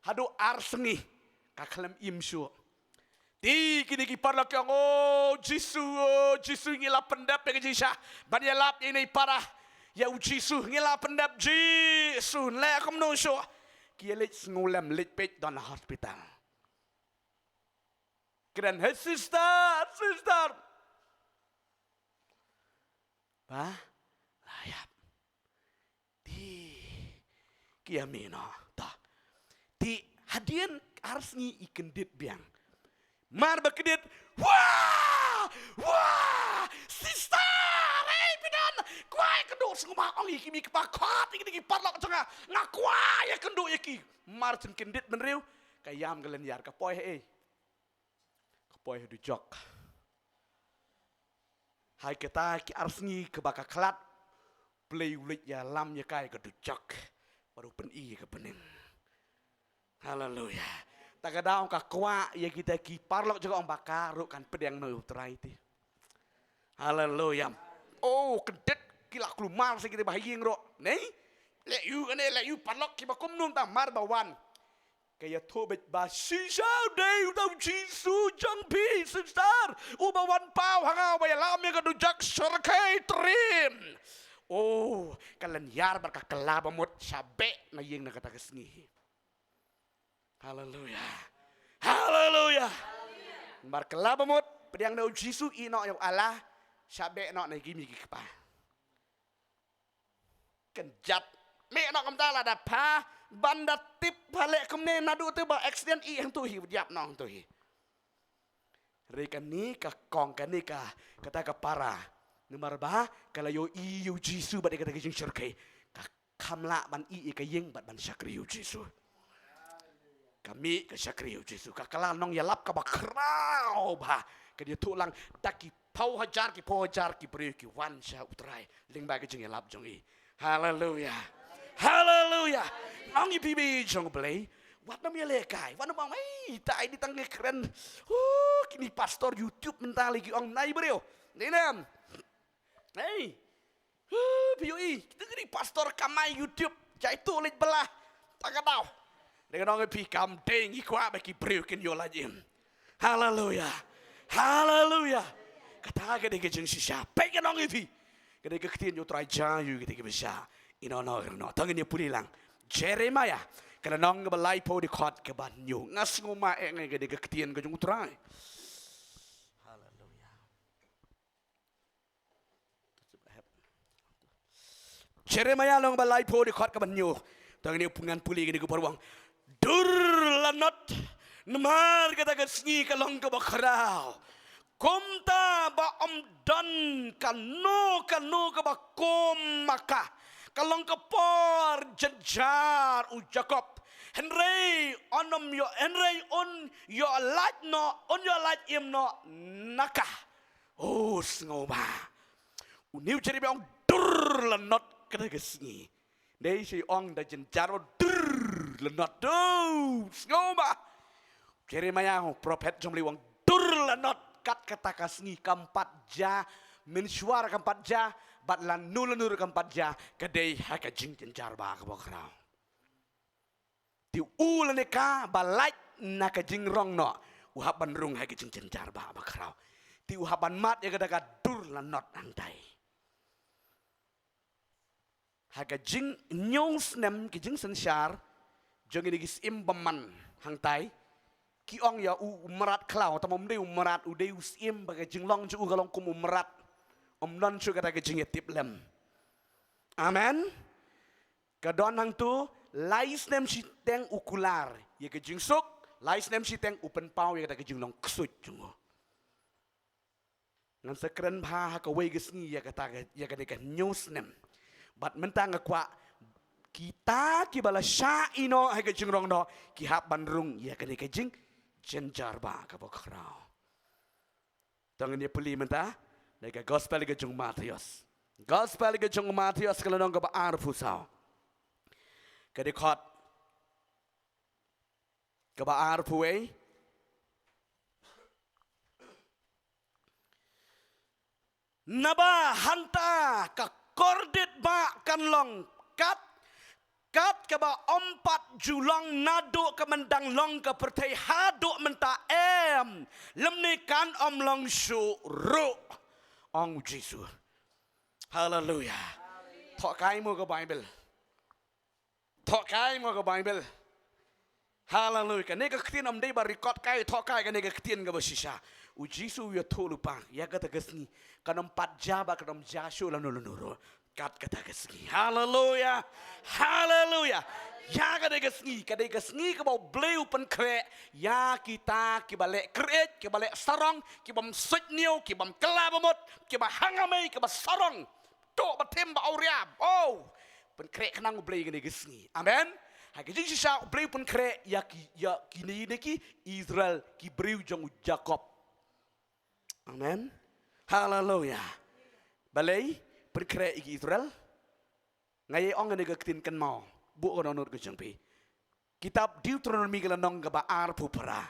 Haduh ar sngi ka khlem im shuh." Te kine ki paralok ki ong, "Oh Jisu, oh Jisu, ngi la pyndep ïa ka jingshisha ban ïalap ïa ine i para ïa u Jisu, ngi la pyndep, Jisu, leh kumno shuh?" Ki ïaleit sngewlem, leit peit, don ha hospital. Kren, "Hey sister, sister, ba la ïap." Te ki ïa mih noh. Ta, te hadien ar sngi i kyndit biang. Mar ba kyndit, "Wah! Wah! Sister! Hey, phi don? Kwah ïakynduh." Sngewbha ong ïa ki mei ki pa, "Khot ïa kine ki paralok jong nga. Nga kwah ïakynduh ïa ki." Mar jong kyndit bynriew, ka ïam ka lynñiar, ka poi haei? Ka poi ha dujok. Ha kita ki ar sngi kaba ka khlad, Blei u leit ïalam ïa ka ha ka dujok bad u pyni ïa ka bneng. Haleluya. Ta ka daw ka kwah ïa kita ki paralok jong ka, ong ba ka ruh kan pdiang noh ïa u Trai te. Haleluya. Oh, kyndit, ki la kulmar sha kita ba ha ïing ruh. Nei? Leh ïa u kane, leh ïa u paralok kiba kumno, ta mar ba wan. Ka ïathuh beit ba, "Shisha u dei uta u Jisu jong phi, sister, uba wan paw ha nga, uba ïalam ïa ka dujok shyrkhei, trim." Oh, ka lynñiar bad ka kylla ba mut, sha beh na ïing na kata ka sngi. Haleluya. Haleluya. Mar kylla ba mut, pdiang noh u Jisu, ïeh noh ïa u Allah, sha beh noh na ki mei ki pa. Kynjat. Mih noh kumta, lada pha ban da tip, pha leh kumne naduh te ba accident, ïeh hangto hi, ïap noh hangto hi. Re kane ka kong, kane ka, kata ka para, namar ba ka la ïohi ïa u Jisu bad ïa kata ka jingshyrkhei, ka kham lah ban ïeh ïa ka ïing bad ban shakri ïa u Jisu. Ka mih ka shakri ïa u Jisu, ka kylla nongïalap kaba khraw bha. Ka ïathuh lang, da ki phew hajar ki phew hajar ki briew ki wan sha u Trai lyngba ka jingïalap jong i. Haleluya. Haleluya. Ong ïa phi, mei jong Blei, wat nym ïalehkai, wat nym ong, "Ei, tai, dei tang ki kren, oh, kine pastor YouTube mynta lei ki ong nai briew." Dei nem. Ei. Huh, phi ïohi, kita ki dei pastor kamai YouTube, jai tu leit bela. Ta ka daw. Dei ka nong ïa phi, kam dei, ngi kwah ba ki briew kin ïoh lait im. Haleluya. Haleluya. Kata ka dei ka jingshisha. Peit ka nong ïa phi. Ka dei ka ktien jong u Trai, jia ïa u kita kiba shisha. Ïa no no, ïa no. Tang ngin ïa pule lang. Jeremiah, ka lynnong kaba laiphew, dkhot kaba hynñiew. Nga sngew ma eh ngai ka dei ka ktien ka jong u Trai. Haleluya. Jeremiah lynnong ba laiphew, dkhot kaba hynñiew. Tang ngin ïa pule kine ki por, u ong, "Dur lanot, namar kata ka sngi ka long kaba khraw, kumta ba ym don kano kano kaba kum ma ka. Ka long ka por jynjar, u Jakob, hynrei un ym ïoh, hynrei un ïoh lait noh, un ïoh lait im noh na ka." Oh, sngewbha. Une u Jeremiah u ong, "Dur lanot kata ka sngi." Dei shi ong da jynjar, "Dur lanot." Oh, sngewbha. Jeremiah, u prophet jong Blei, u ong, "Dur lanot, kat kata ka sngi kam pat jia, mynshuwa kam pat jia, bad lano lano kam pat jia, ka dei ha ka jingjynjar ba kaba khraw." Te u lane ka ba lait na ka jingrong noh, u hap ban rung ha ka jingjynjar ba, ba khraw. Te u hap ban mad ïa kata ka dur lanot hangtai. Ha ka jinghynñiew snem ka jingsynshar jong kine ki syiem bymman hangtai, ki ong ïa u, u mrad khlaw, tangba um dei u mrad, u dei u syiem ba ka jinglong jong u ka long kum u mrad. Ym don shuh kata ka jingïatiplem. Amen. Ka don hangto, lai snem shiteng u kular ïa ka jingsuk, lai snem shiteng u pynpaw ïa kata ka jinglong ksuid jong u. Ngan sa kren bha ha kawei ka sngi ïa kata ka, ïa kane ka hynñiew snem. Bad mynta nga kwah kita kiba la shah ïehnoh ha ka jingrong noh, ki hap ban rung ïa kane ka jingjynjar ba kaba khraw. To ngin ïa pule mynta na ka gospel ka jong u Mathaios. Gospel ka jong u Mathaios ka lynnong kaba arphew saw, ka dkhot kaba arphew wei. Naba hangta ka kordit ba kan long kat, kat kaba ym pat ju long naduh ka myndang long ka pyrthei haduh mynta, em, lymne kan ym long shuh ruh, ong u Jisu. Haleluya. Thoh kai mo ka Baibl. Thoh kai mo ka Baibl. Haleluya. Kane ka ktien ym dei ba record kai, thoh kai kane ka ktien kaba shisha. U Jisu u ïathuh lypa ïa kata ka sngi kan ym pat jia bad kan ym jia shuh lano lano ruh. Kat kata ka sngi. Haleluya. Haleluya. Ïa kata ka sngi, kata ka sngi kaba U Blei u pynkhreh ïa kita kiba leh kyrïeit, kiba leh sarong, kibym suidñiew, kibym kylla bamut, kiba hangamei, kiba sarong. Tuh ba them ba awria. Oh, pynkhreh khnang U Blei kane ka sngi. Amen. Ha ka jingshisha U Blei pynkhreh ïa ki, ïa kine, kine ki Israel, ki briew jong u Jakob. Amen. Haleluya. Balei pynkhreh ïa ki Israel? Nga ïa ong kane ka ktien kynmaw. Buh ka dohnud ka jong phi. Kitab Deuteronomi ka lynnong kaba arphew phra.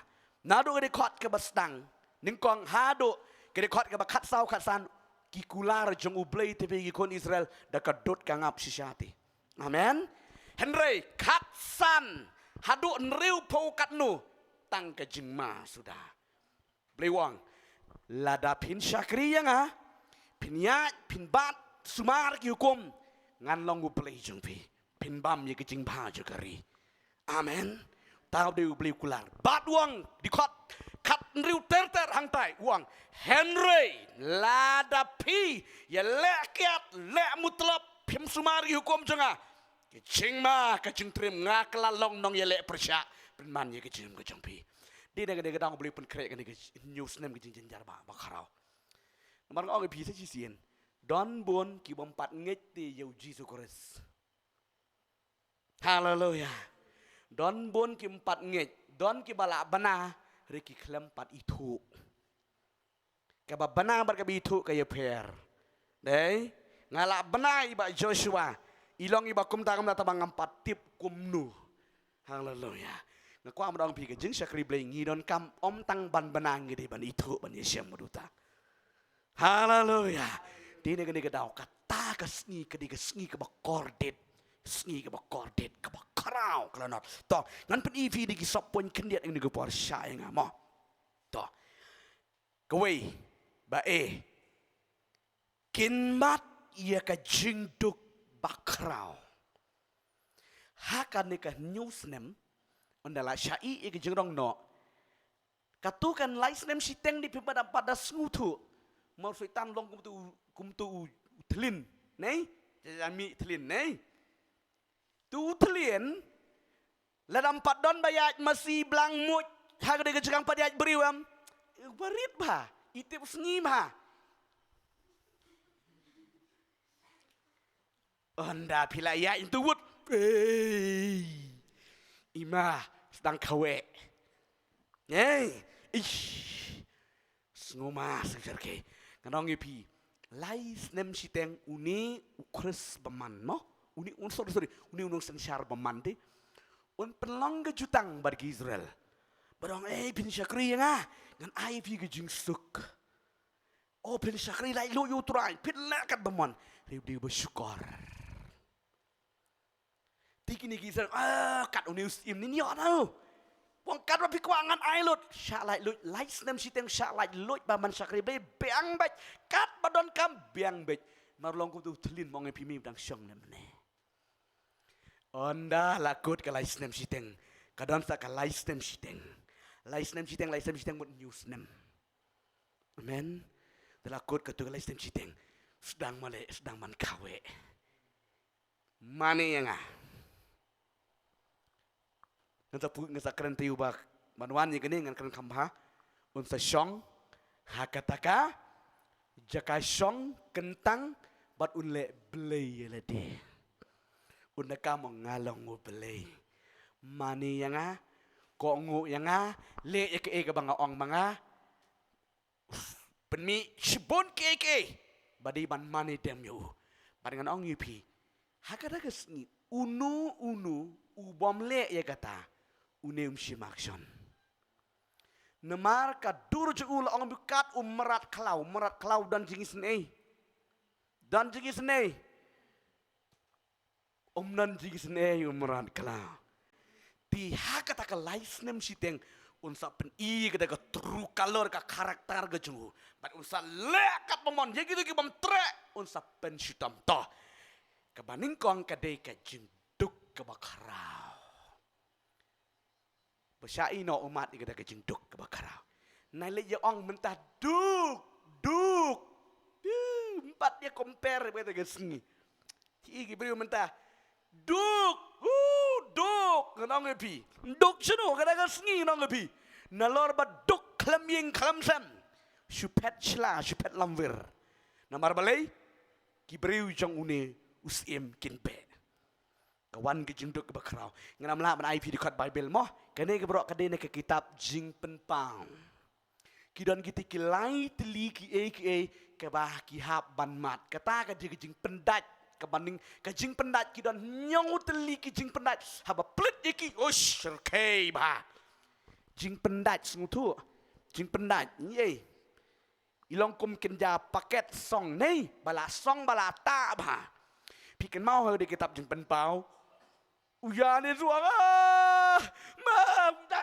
Naduh ka dkhot kaba sdang nyngkong haduh ka dkhot kaba khatsaw khatsan, ki kular jong U Blei te phi ki khun Israel da ka dud ka ngap shisha te. Amen. Hynrei khatsan haduh hynriewphew katno tang ka jingma suda. Blei u ong, lada phin shakri ïa nga, phin ïaid, phin bat sumar ki hukum, ngan long U Blei jong phi. Phin bam ïa ka jingbha jong ka ri. Amen. Uta u dei U Blei u kular. Bad u ong, dkhot khathynriew ter ter hangtai, u ong, hynrei lada phi ïaleh kiad, leh mutlop, phim sumar ki hukum jong nga, ka jingma ka jingtriem, nga ka la long nongïaleh pyrshah pynban ïa ka jingim ka jong phi. Dei na kane ka daw U Blei u pynkhreh kane ka hynñiew snem ka jingjynjar ba, ba khraw. Namar nga ong ïa phi sa shisien, don bun kibym pat ngeit te ïa U Jisu Khrist. Haleluya. Don bun kim pat ngeit, don kiba lah bna, hynrei ki khlem pat ithuh. Kaba bna bad kaba ithuh ka ïapher. Dei, nga lah bna ïa i Bah Joshua, i long iba kumta kumta, tangba ngam pat tip kumno. Haleluya. Nga kwah ban ong phi ka jingshakri Blei ngi donkam ym tang ban bna, ngi dei ban ithuh, ban ïashem bad uta. Haleluya. Dei na kane ka daw kata ka sngi ka dei ka sngi kaba kordit. Sngi kaba kordit, kaba khraw, ka la not. To, ngan pyni phi da ki sub point khyndiat ïa kane ka por, shah ïa nga mo. To. Kawei, ba e, kin mad ïa ka jingduk bakhraw. Ha kane ka hynñiew snem, ynda la shah ïa ka jingrong noh, kato kan lai snem shiteng dei, phim pat da, pat da sngewthuh. Mar Soitan long kumto, kumto u thlin, ne? Ïa mih thlin, ne? To u thlin, lada ym pat don ba ïaid masi blang muid ha kane ka jaka, ym pat ïaid briew, em. Ba rit bha, i tip sngi bha. Ynda phi la ïaid into wut. Ei. Ima, sdang kaweh. Ei. Ish. Sngewma, sngewsarong. Ngan ong ïa phi, lai snem shiteng une u Khrist bymman mo. Une un, sorry, sorry. Une u nongsynshar bymman te, un pynlong ka jutang bad ki Israel. Ba ong, ei, phin shakri ïa nga, ngan ai phi ka jingsuk. O, phin shakri laitluid ïa U Trai, phin leh katba mon. Hynrei u dei uba shukor. Te kine ki Israel, ah, kat une u syiem, ngin ïoh na u. Wan, katba phi kwah ngan ai lut. Shah laitluid, lai snem shiteng shah laitluid ba man shakri Blei, biang beit. Katba donkam, biang beit. Mar long kumto u thlin, mo, nga ong ïa phi, me dang shong lem ne. Ynda la kut ka lai snem shiteng, ka don sa ka lai snem shiteng. Lai snem shiteng, lai snem shiteng mut hynñiew snem. Amen. Ynda la kut kato ka lai snem shiteng, sdang male, sdang man kaweh. Mane ïa nga. Ngan sa pu, ngan sa kren te u ba ban wan ïa kane, ngan kren kham bha. Un sa shong ha kata ka Jaka shong kyntang bad un leh blei ïa lade. Un da kam ong nga long u blei. Mane ïa nga, kohnguh ïa nga, leh ïa kaei kaba nga ong ma nga. Pynmih shibun kiei kiei ba dei ban mane dem ïa u. Bad ngan ong ïa phi, ha kata ka sngi, uno uno u bym leh ïa kata, une um shim action. Namar ka dur jong u la ong bad kat u mrad khlaw, mrad khlaw don jingisynei. Don jingisynei. Um don jingisynei u mrad khlaw. Te ha kata ka lai snem shiteng un sa pyni kata ka true color ka character ka jong u. Bad un sa leh katba mon ïa kito ki bym treh, un sa pynshitom. To, kaba nyngkong ka dei ka jingduk kaba khraw. Ba shah ïehnoh u mat ïa kata ka jingduk kaba khraw. Nai leit ïa ong mynta duk, duk. Ym pat ïa compare bad kata ka sngi. Ki, ki briew mynta duk, uh, duk, ngan ong ïa phi. Duk shano kata ka sngi, ngan ong ïa phi. Nalor ba duk khlem ïing khlem sem, shu phet shla, shu phet lamwir. Namar balei? Ki briew jong une u syiem kin beh. Ka wan ka jingduk kaba khraw. Ngam lah ban ai phi dkhot Baibl mo. Kane ka baroh ka dei na ka kitab Jingpynpaw. Ki don kita ki lai tylli kiei kiei kaba ki hap ban mad. Kata ka dei ka jingpyndait. Kaba nyngkong ka jingpyndait, ki don hynñiew tylli ki jingpyndait. Haba plie ïa ki, ush, rkhie bha. Jingpyndait, sngewthuh. Jingpyndait, ïei. I long kum kynja paket song ne, ba la song ba la tah bha. Phi kynmaw ha kata ka kitab Jingpynpaw. U ïa ne ruh, ah, ma, da,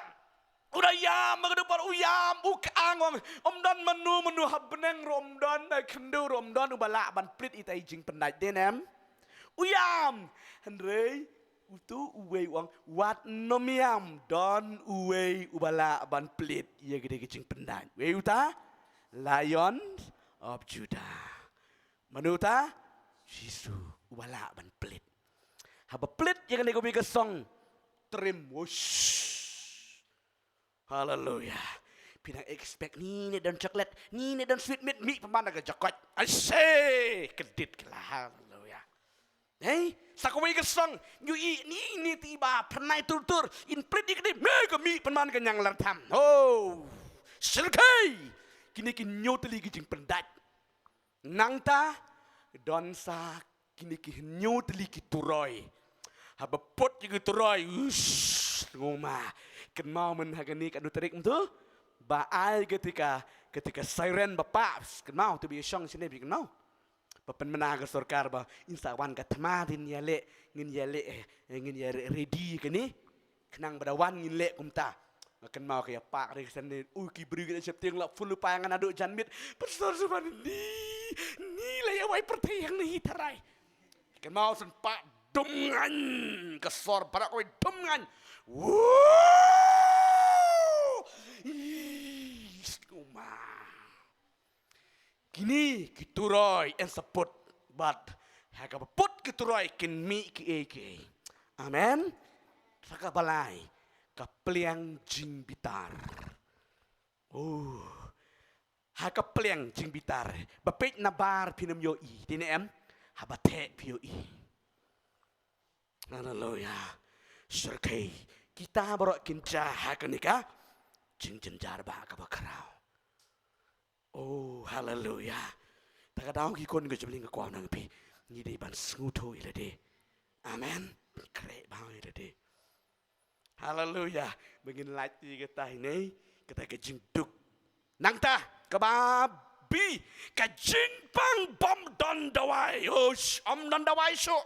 u da ïam, ma ka dei por u ïam, u ka ang ong. Ym don mano mano ha bneng ruh ym don, ha khyndew ruh ym don uba lah ban plie ïa kata ka jingpyndait, dei ne em? U ïam. Hynrei uto uwei u ong, wat nym ïam, don uwei uba lah ban plie ïa kata ka jingpyndait. Uei uta? Lion of Judah. Mano uta? Jisu, uba lah ban plie. Haba plie ïa kane kawei ka song, trim, wush. Haleluya. Phi nang expect ni ne don chocolate, ni ne don sweet, mih, mih pynban ka jakoit. Ai se, kedit kala. Haleluya. Hei, sa kawei ka song, ngi ïohi ni, ni te ba pynai tur tur, in plie ïa kane, mih ka mih pynban ka ñianglartham. Oh, syrkhei. Kine ki hynñiew tylli ki jingpyndait. Nangta don sa kine ki hynñiew tylli ki turoi. Haba put ïa ki turoi, ush, ngoma. Kynmaw myn ha kane ka hynñiew tarik mynta ba ai kata ka, kata ka siren ba pah, kynmaw, to ba ïa shong shane ba kynmaw. Ba pynmynna ka sorkar ba in sa wan ka thma, ngin ïa leh, ngin ïa leh, eh, ngin ïa re-, ready kane. Khnang ba da wan ngin leh kumta. Nga kynmaw ka ïa pah re ka sene, u ki briew ki da sheptieng la full u païang naduh janmiet. Pastor Suban ni, ni la ïa wai pyrthei hangne hi tharai. Kynmaw san pah dum ngan, ka sor barak wai dum ngan. Woo! Ih, skuma. Kine ki turoi yn sa put, bad ha kaba put ki turoi kin mih kiei kiei. Amen. Sa kaba lai, ka pliang jingbitar. Oh. Ha ka pliang jingbitar. Ba peit na bar phin ym ïohi, dei ne em? Haba theh phi ïohi. Haleluya. Syrkhei. Kita baroh kin jia ha kane ka jingjynjar ba kaba khraw. Oh, haleluya. Ta ka daw ki khun ka jubling ka kwah nang phi. Ngi dei ban sngewthuh ïa lade. Amen. Khreh bha ïa lade. Haleluya. Ba ngin lait ïa kata hi ne, kata ka jingduk. Nangta, kaba bi, ka jingpang bym don dawai. Ush, ym don dawai shuh.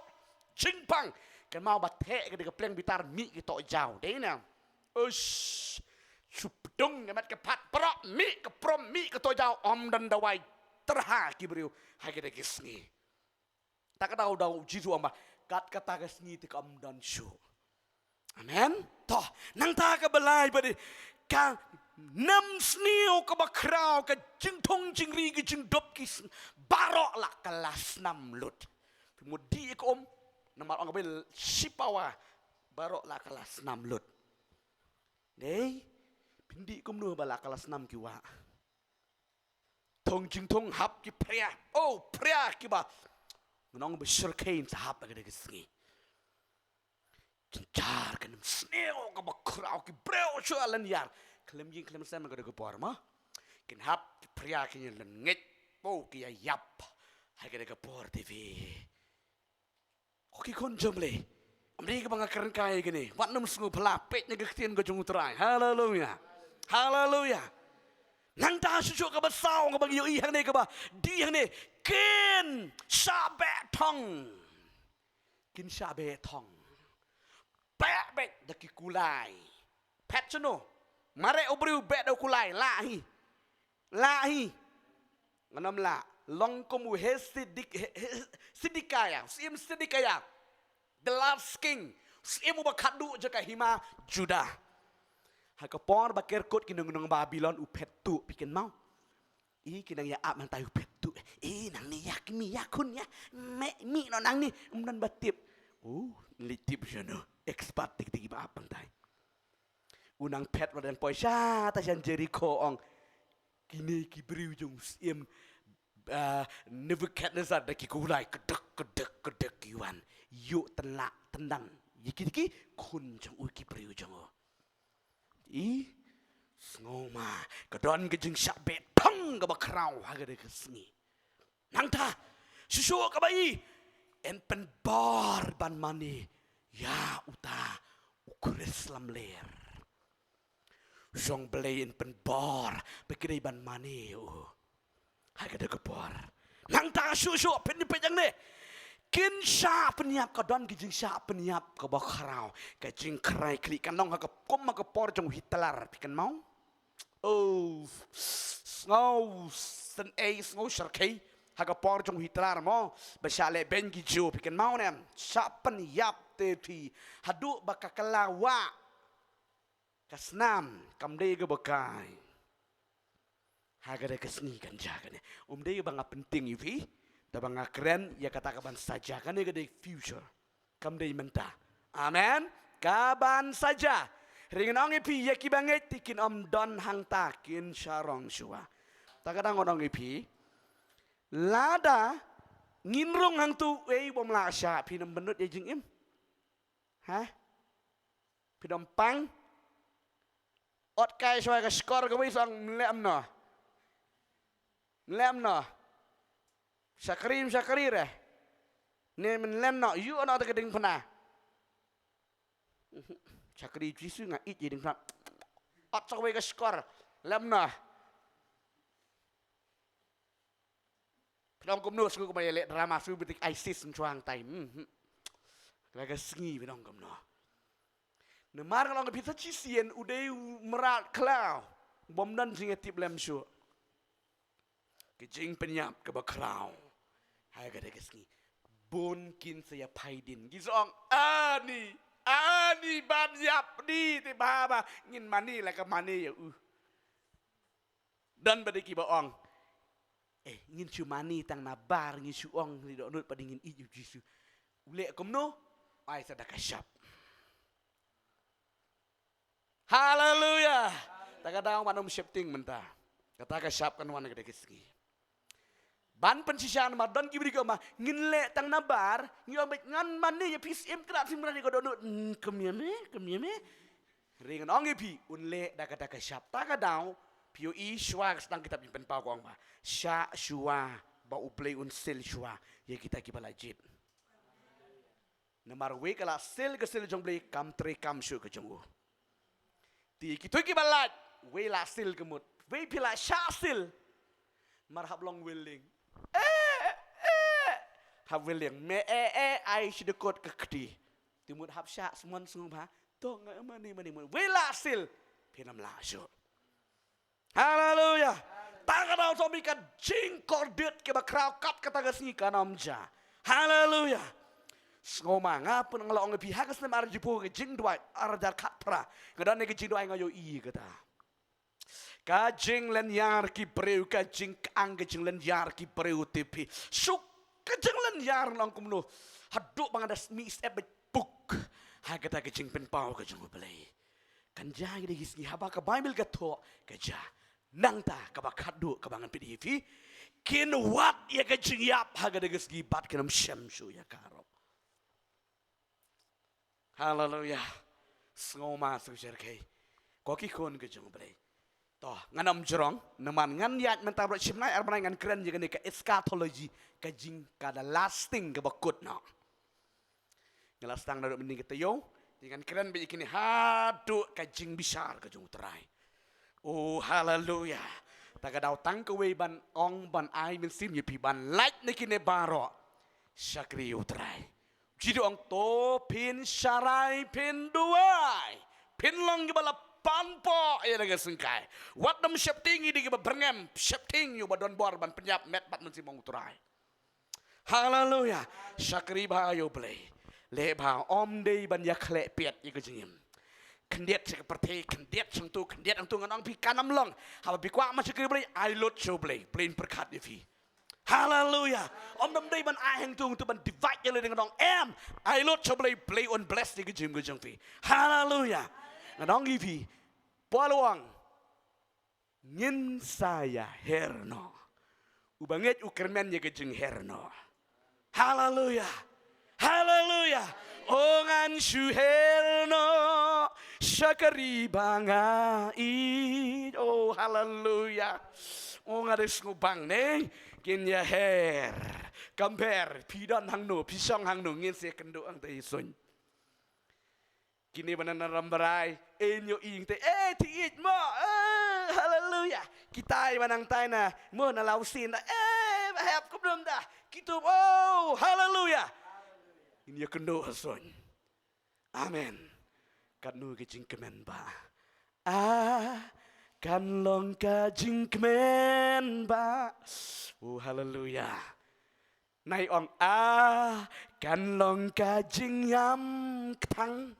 Jingpang. Kynmaw ba theh ka dei ka pliang bitar, mih ki tohjaw. Dei na. Ush. Shu pdung ka met ka phad, prok, mih ka prom, mih ka tohjaw, ym don dawai. Tyrha ki briew ha kita ki sngi. Ta ka daw daw Jisu ong ba kat kata ka sngi te kam don shuh. Amen. To, nangta kaba lai ba dei ka nemsniew kaba khraw, ka jingthung jingri, ka jingdop ki sn-, baroh la ka la snam lut. Phi mut dih ka um, namar ong ka Baibl shipawa, baroh la ka la snam lut. Dei, phin dih kumno ba la ka la snam ki wah? Thung jingthung hap ki phria. Oh, phria kiba, ngan ong ba shyrkhei sa hap ha kata ka sngi. Jynjar ka nym sniew kaba khraw, ki briew shu lynñiar khlem ïing khlem sem ha kata ka por mo. Kin hap ki phria, kin ïa lynngeit. Oh, ki ïa ïap ha kata ka por te phi. Ko ki khun jong U Blei, ym dei kaba nga kren kai ïa kane. Wat nym sngewphylla, peit na ka ktien ka jong U Trai. Haleluya. Haleluya. Nangta shuh shuh kaba saw kaba ngi ïohi hangne, kaba dei hangne, kin shah beh thong. Kin shah beh thong. Beh beh da ki kulai. Phet shano? Mareh u briew beh da u kulai, lah hi. Lah hi. Ngan ym lah. Long kum u Hesedik-, He-, He-, Sedekia, u syiem Sedekia. The last king. U syiem uba khadduh jong ka hima Judah. Ha ka por ba ker kut ki nong nong Babilon, u phet tuh, phi kynmaw. I ki nang ïa ap hangtai, u phet tuh. I nangne ïa ki mih ïa khun ïa. Mih, mih noh nangne, ym don ba tip. U, leit tip shano? Expert tik tik ba ap hangtai. U nang phet wat dang poi shata sha Jeriko, ong, kine ki briew jong u syiem, ah, Nebuchadnezzar da ki kulai, kdek kdek kdek ki wan. Ïoh tynlah tyndang ïa ki, ki khun jong u, ki briew jong u. I, sngew ma, ka don ka jingshah beh thong kaba khraw ha kata ka sngi. Nangta shuh shuh kaba i, yn pynbor ban mane ïa uta u Khrist lamler. Shong Blei yn pynbor ba ki dei ban mane ïa u ha kata ka por. Nangta shuh shuh, pynïap pynïap ne, kin shah pynïap, ka don ka jingshah pynïap kaba khraw, ka jingkrai khlieh. Kan long ha ka, kum ha ka por jong u Hitler, phi kynmaw? Oh, sngew sngewsynei, sngew shyrkhei ha ka por jong u Hitler mo, ba shah leh beiñ ki Jiw, phi kynmaw ne? Shah pynïap te phi, haduh ba ka kylla wah ka snam kam dei kaba kai. Ha kata ka sngi kan jia kane. Ym dei ba nga pyntieng ïa phi, te ba nga kren ïa kata kaban sa jia, kane ka dei future. Kam dei mynta. Amen. Kaban sa jia. Hynrei ngan ong ïa phi, ïa kiba ngeit te kin ym don hangta, kin shah rong shuwa. Ta ka dang ngan ong ïa phi, lada ngin rung hangtu, ei, bym lah shah, phin ym bynnud ïa jingim. Ha? Phi dang pang. Ot kai shuwa ka shkor kawei, song, mlem noh. Mlem noh. Shakri, shakri re. Ne mlem noh, ïoh noh te ka diengphna. Shakri Jisu, nga ïeit ïa diengphna. Ot sa kawei ka shkor. Lem noh. Phi dang kumno, shu kumba ïaleh drama, shu bitik ISIS yn shuwa hangtai. Hmm, hmm. Kala ka sngi phi dang kumno. Namar nga ong ïa phi, sa shisien u dei u mrad khlaw. Bym don jingïatip lem shuh. Ka jingpynïap kaba khraw ha kata ka sngi. Bun kin sa ïa phai dien. Ki sa ong, ani, ani ban ïap di te bha bha. Ngin mane la ka mane ïa u. Don ba dei kiba ong, eh, ngin shu mane tang nabar, ngin shu ong, ngin dohnud pat ngin ïeit ïa u Jisu. U leh kumno? Ai sa da ka shap. Haleluya. Ta ka daw, man ym sheptieng mynta. Kata ka shap kan wan ha kata ka sngi. Ban pynshisha namar don ki briew kiba ong, ngin leh tang nabar, ngi ong beit ngan mane ïa phi, syiem Kynrad, syiem Kynrad, ka dohnud, mm, kum ïa me, kum ïa me. Hynrei ngan ong ïa phi, un leh da kata ka shap. Ta ka daw, phi ïohi shuwa ka sdang kitab Jingpynpaw ka ong ba shah shuwa ba U Blei un seal shuwa ïa kita kiba la jied. Namar wei ka la seal, ka seal jong U Blei kam trei kam shuh ka jong u. Te kito kiba lait, wei la seal ka mut. Wei phi la shah seal. Mar hap long willing. Eh, eh. Hap willing. Me eh, eh, ai shi dkot ka kti. Te mut hap shah, smon sngewbha. To nga mane, mane, mane. Wei la seal. Phin ym lah shuh. Haleluya. Ta ka daw, sngewbha, ka jingkordit kaba khraw kat kata ka sngi kan ym jia. Haleluya. Sngewma, nga pyn, nga la ong ïa phi ha ka snem ar hajar arphew, ka jingduwai ar hajar khatphra, nga don ïa ka jingduwai, nga ïohi kata. Ka jinglynñiar ki briew, ka jingkang, ka jinglynñiar ki briew te phi. Suk ka jinglynñiar, nga ong kumno. Haduh ba nga da mih step beit puk ha kata ka jingpynpaw ka jong U Blei. Kan jia kine ki sngi, haba ka Baibl ka thoh, ka jia. Nangta kaba khatduh kaba ngan pyni ïa phi, kin wad ïa ka jingïap ha ka dei ka sngi bad kin ym shem shuh ïa ka ruh. Haleluya. Sngewma sngewsyrkhei, ko ki khun ka jong U Blei. To, ngan ym jrong, namar ngan ïaid mynta baroh shibnai ar bnai ngan kren ïa kane ka eschatology, ka jing, ka the last thing kaba kut noh. Nga la sdang naduh mynnin ka taïew, te ngan kren beit ïa kine haduh ka jingbishar ka jong U Trai. Oh, haleluya. Ta ka daw tang kawei ban ong, ban ai mynsiem ïa phi, ban lait na kine baroh. Shakri U Trai. Jong U Trai ong, to phin sharai, phin duwai, phin long kiba la panpoh ïa la ka syngkai. Wat nym sheptieng ïa kiba byrngem, sheptieng ïa uba don bor ban pynïap, met bad mynsiem, ong U Trai. Haleluya. Shakri bha ïa U Blei. Leh bha, ym dei ban ïa khleh piat ïa ka jingim. Khyndiat sha ka pyrthei, khyndiat shangtu, khyndiat hangtu, ngan ong phi kan ym long. Haba phi kwah ban shakri Blei, ai lut sha U Blei, Blei un pyrkhat ïa phi. Haleluya. Ym dei ban ai hangtu hangtu ban divide ïa lade, ngan ong em. Ai lut sha U Blei, Blei un bless ïa ka jingim ka jong phi. Haleluya. Ngan ong ïa phi, Paul u ong, ngin sa ïa her noh. Uba ngeit u kyrmen ïa ka jingher noh. Haleluya. Haleluya. O ngan shu her noh sha ka ri ba nga ïeit. Oh, haleluya. O nga dei sngewbang ne, ngin ïa her. Compare, phi don hangno, phi shong hangno, ngin sa ïa kynduh hangta ïa suiñ. Kine ba na Rambrai, eh, nyo ing te, eh, ti ïeit mo, eh, haleluya. Kitai ba nangtai na, mo na Lausin da, eh, ba hep kumno da, kitu, oh, haleluya. Ngin ïa kynduh ha suiñ. Amen. Katno ka jingkmen ba. Ah, kan long ka jingkmen ba. Oh, haleluya. Nai ong, ah, kan long ka jingïam kthang.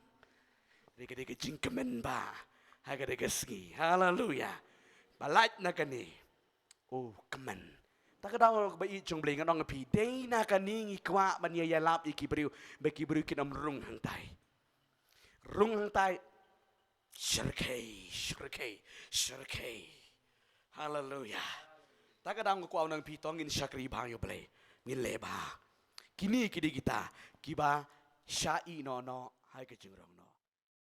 Dei ka, dei ka jingkmen ba ha ka dei ka sngi. Haleluya. Ba lait na kane. Oh, kmen. Ta ka daw kaba ïeit jong U Blei, ngan ong ïa phi, dei na kane ngi kwah ban ïa ïalap ïa ki briew, ba ki briew kin ym rung hangtai. Rung hangtai. Shyrkhei, shyrkhei, shyrkhei. Haleluya. Ta ka daw nga kwah ong ïa phi, to ngin shakri bha ïa U Blei. Ngin leh bha. Kine ki dei kita kiba shah ïehnoh noh ha ka jingrong noh.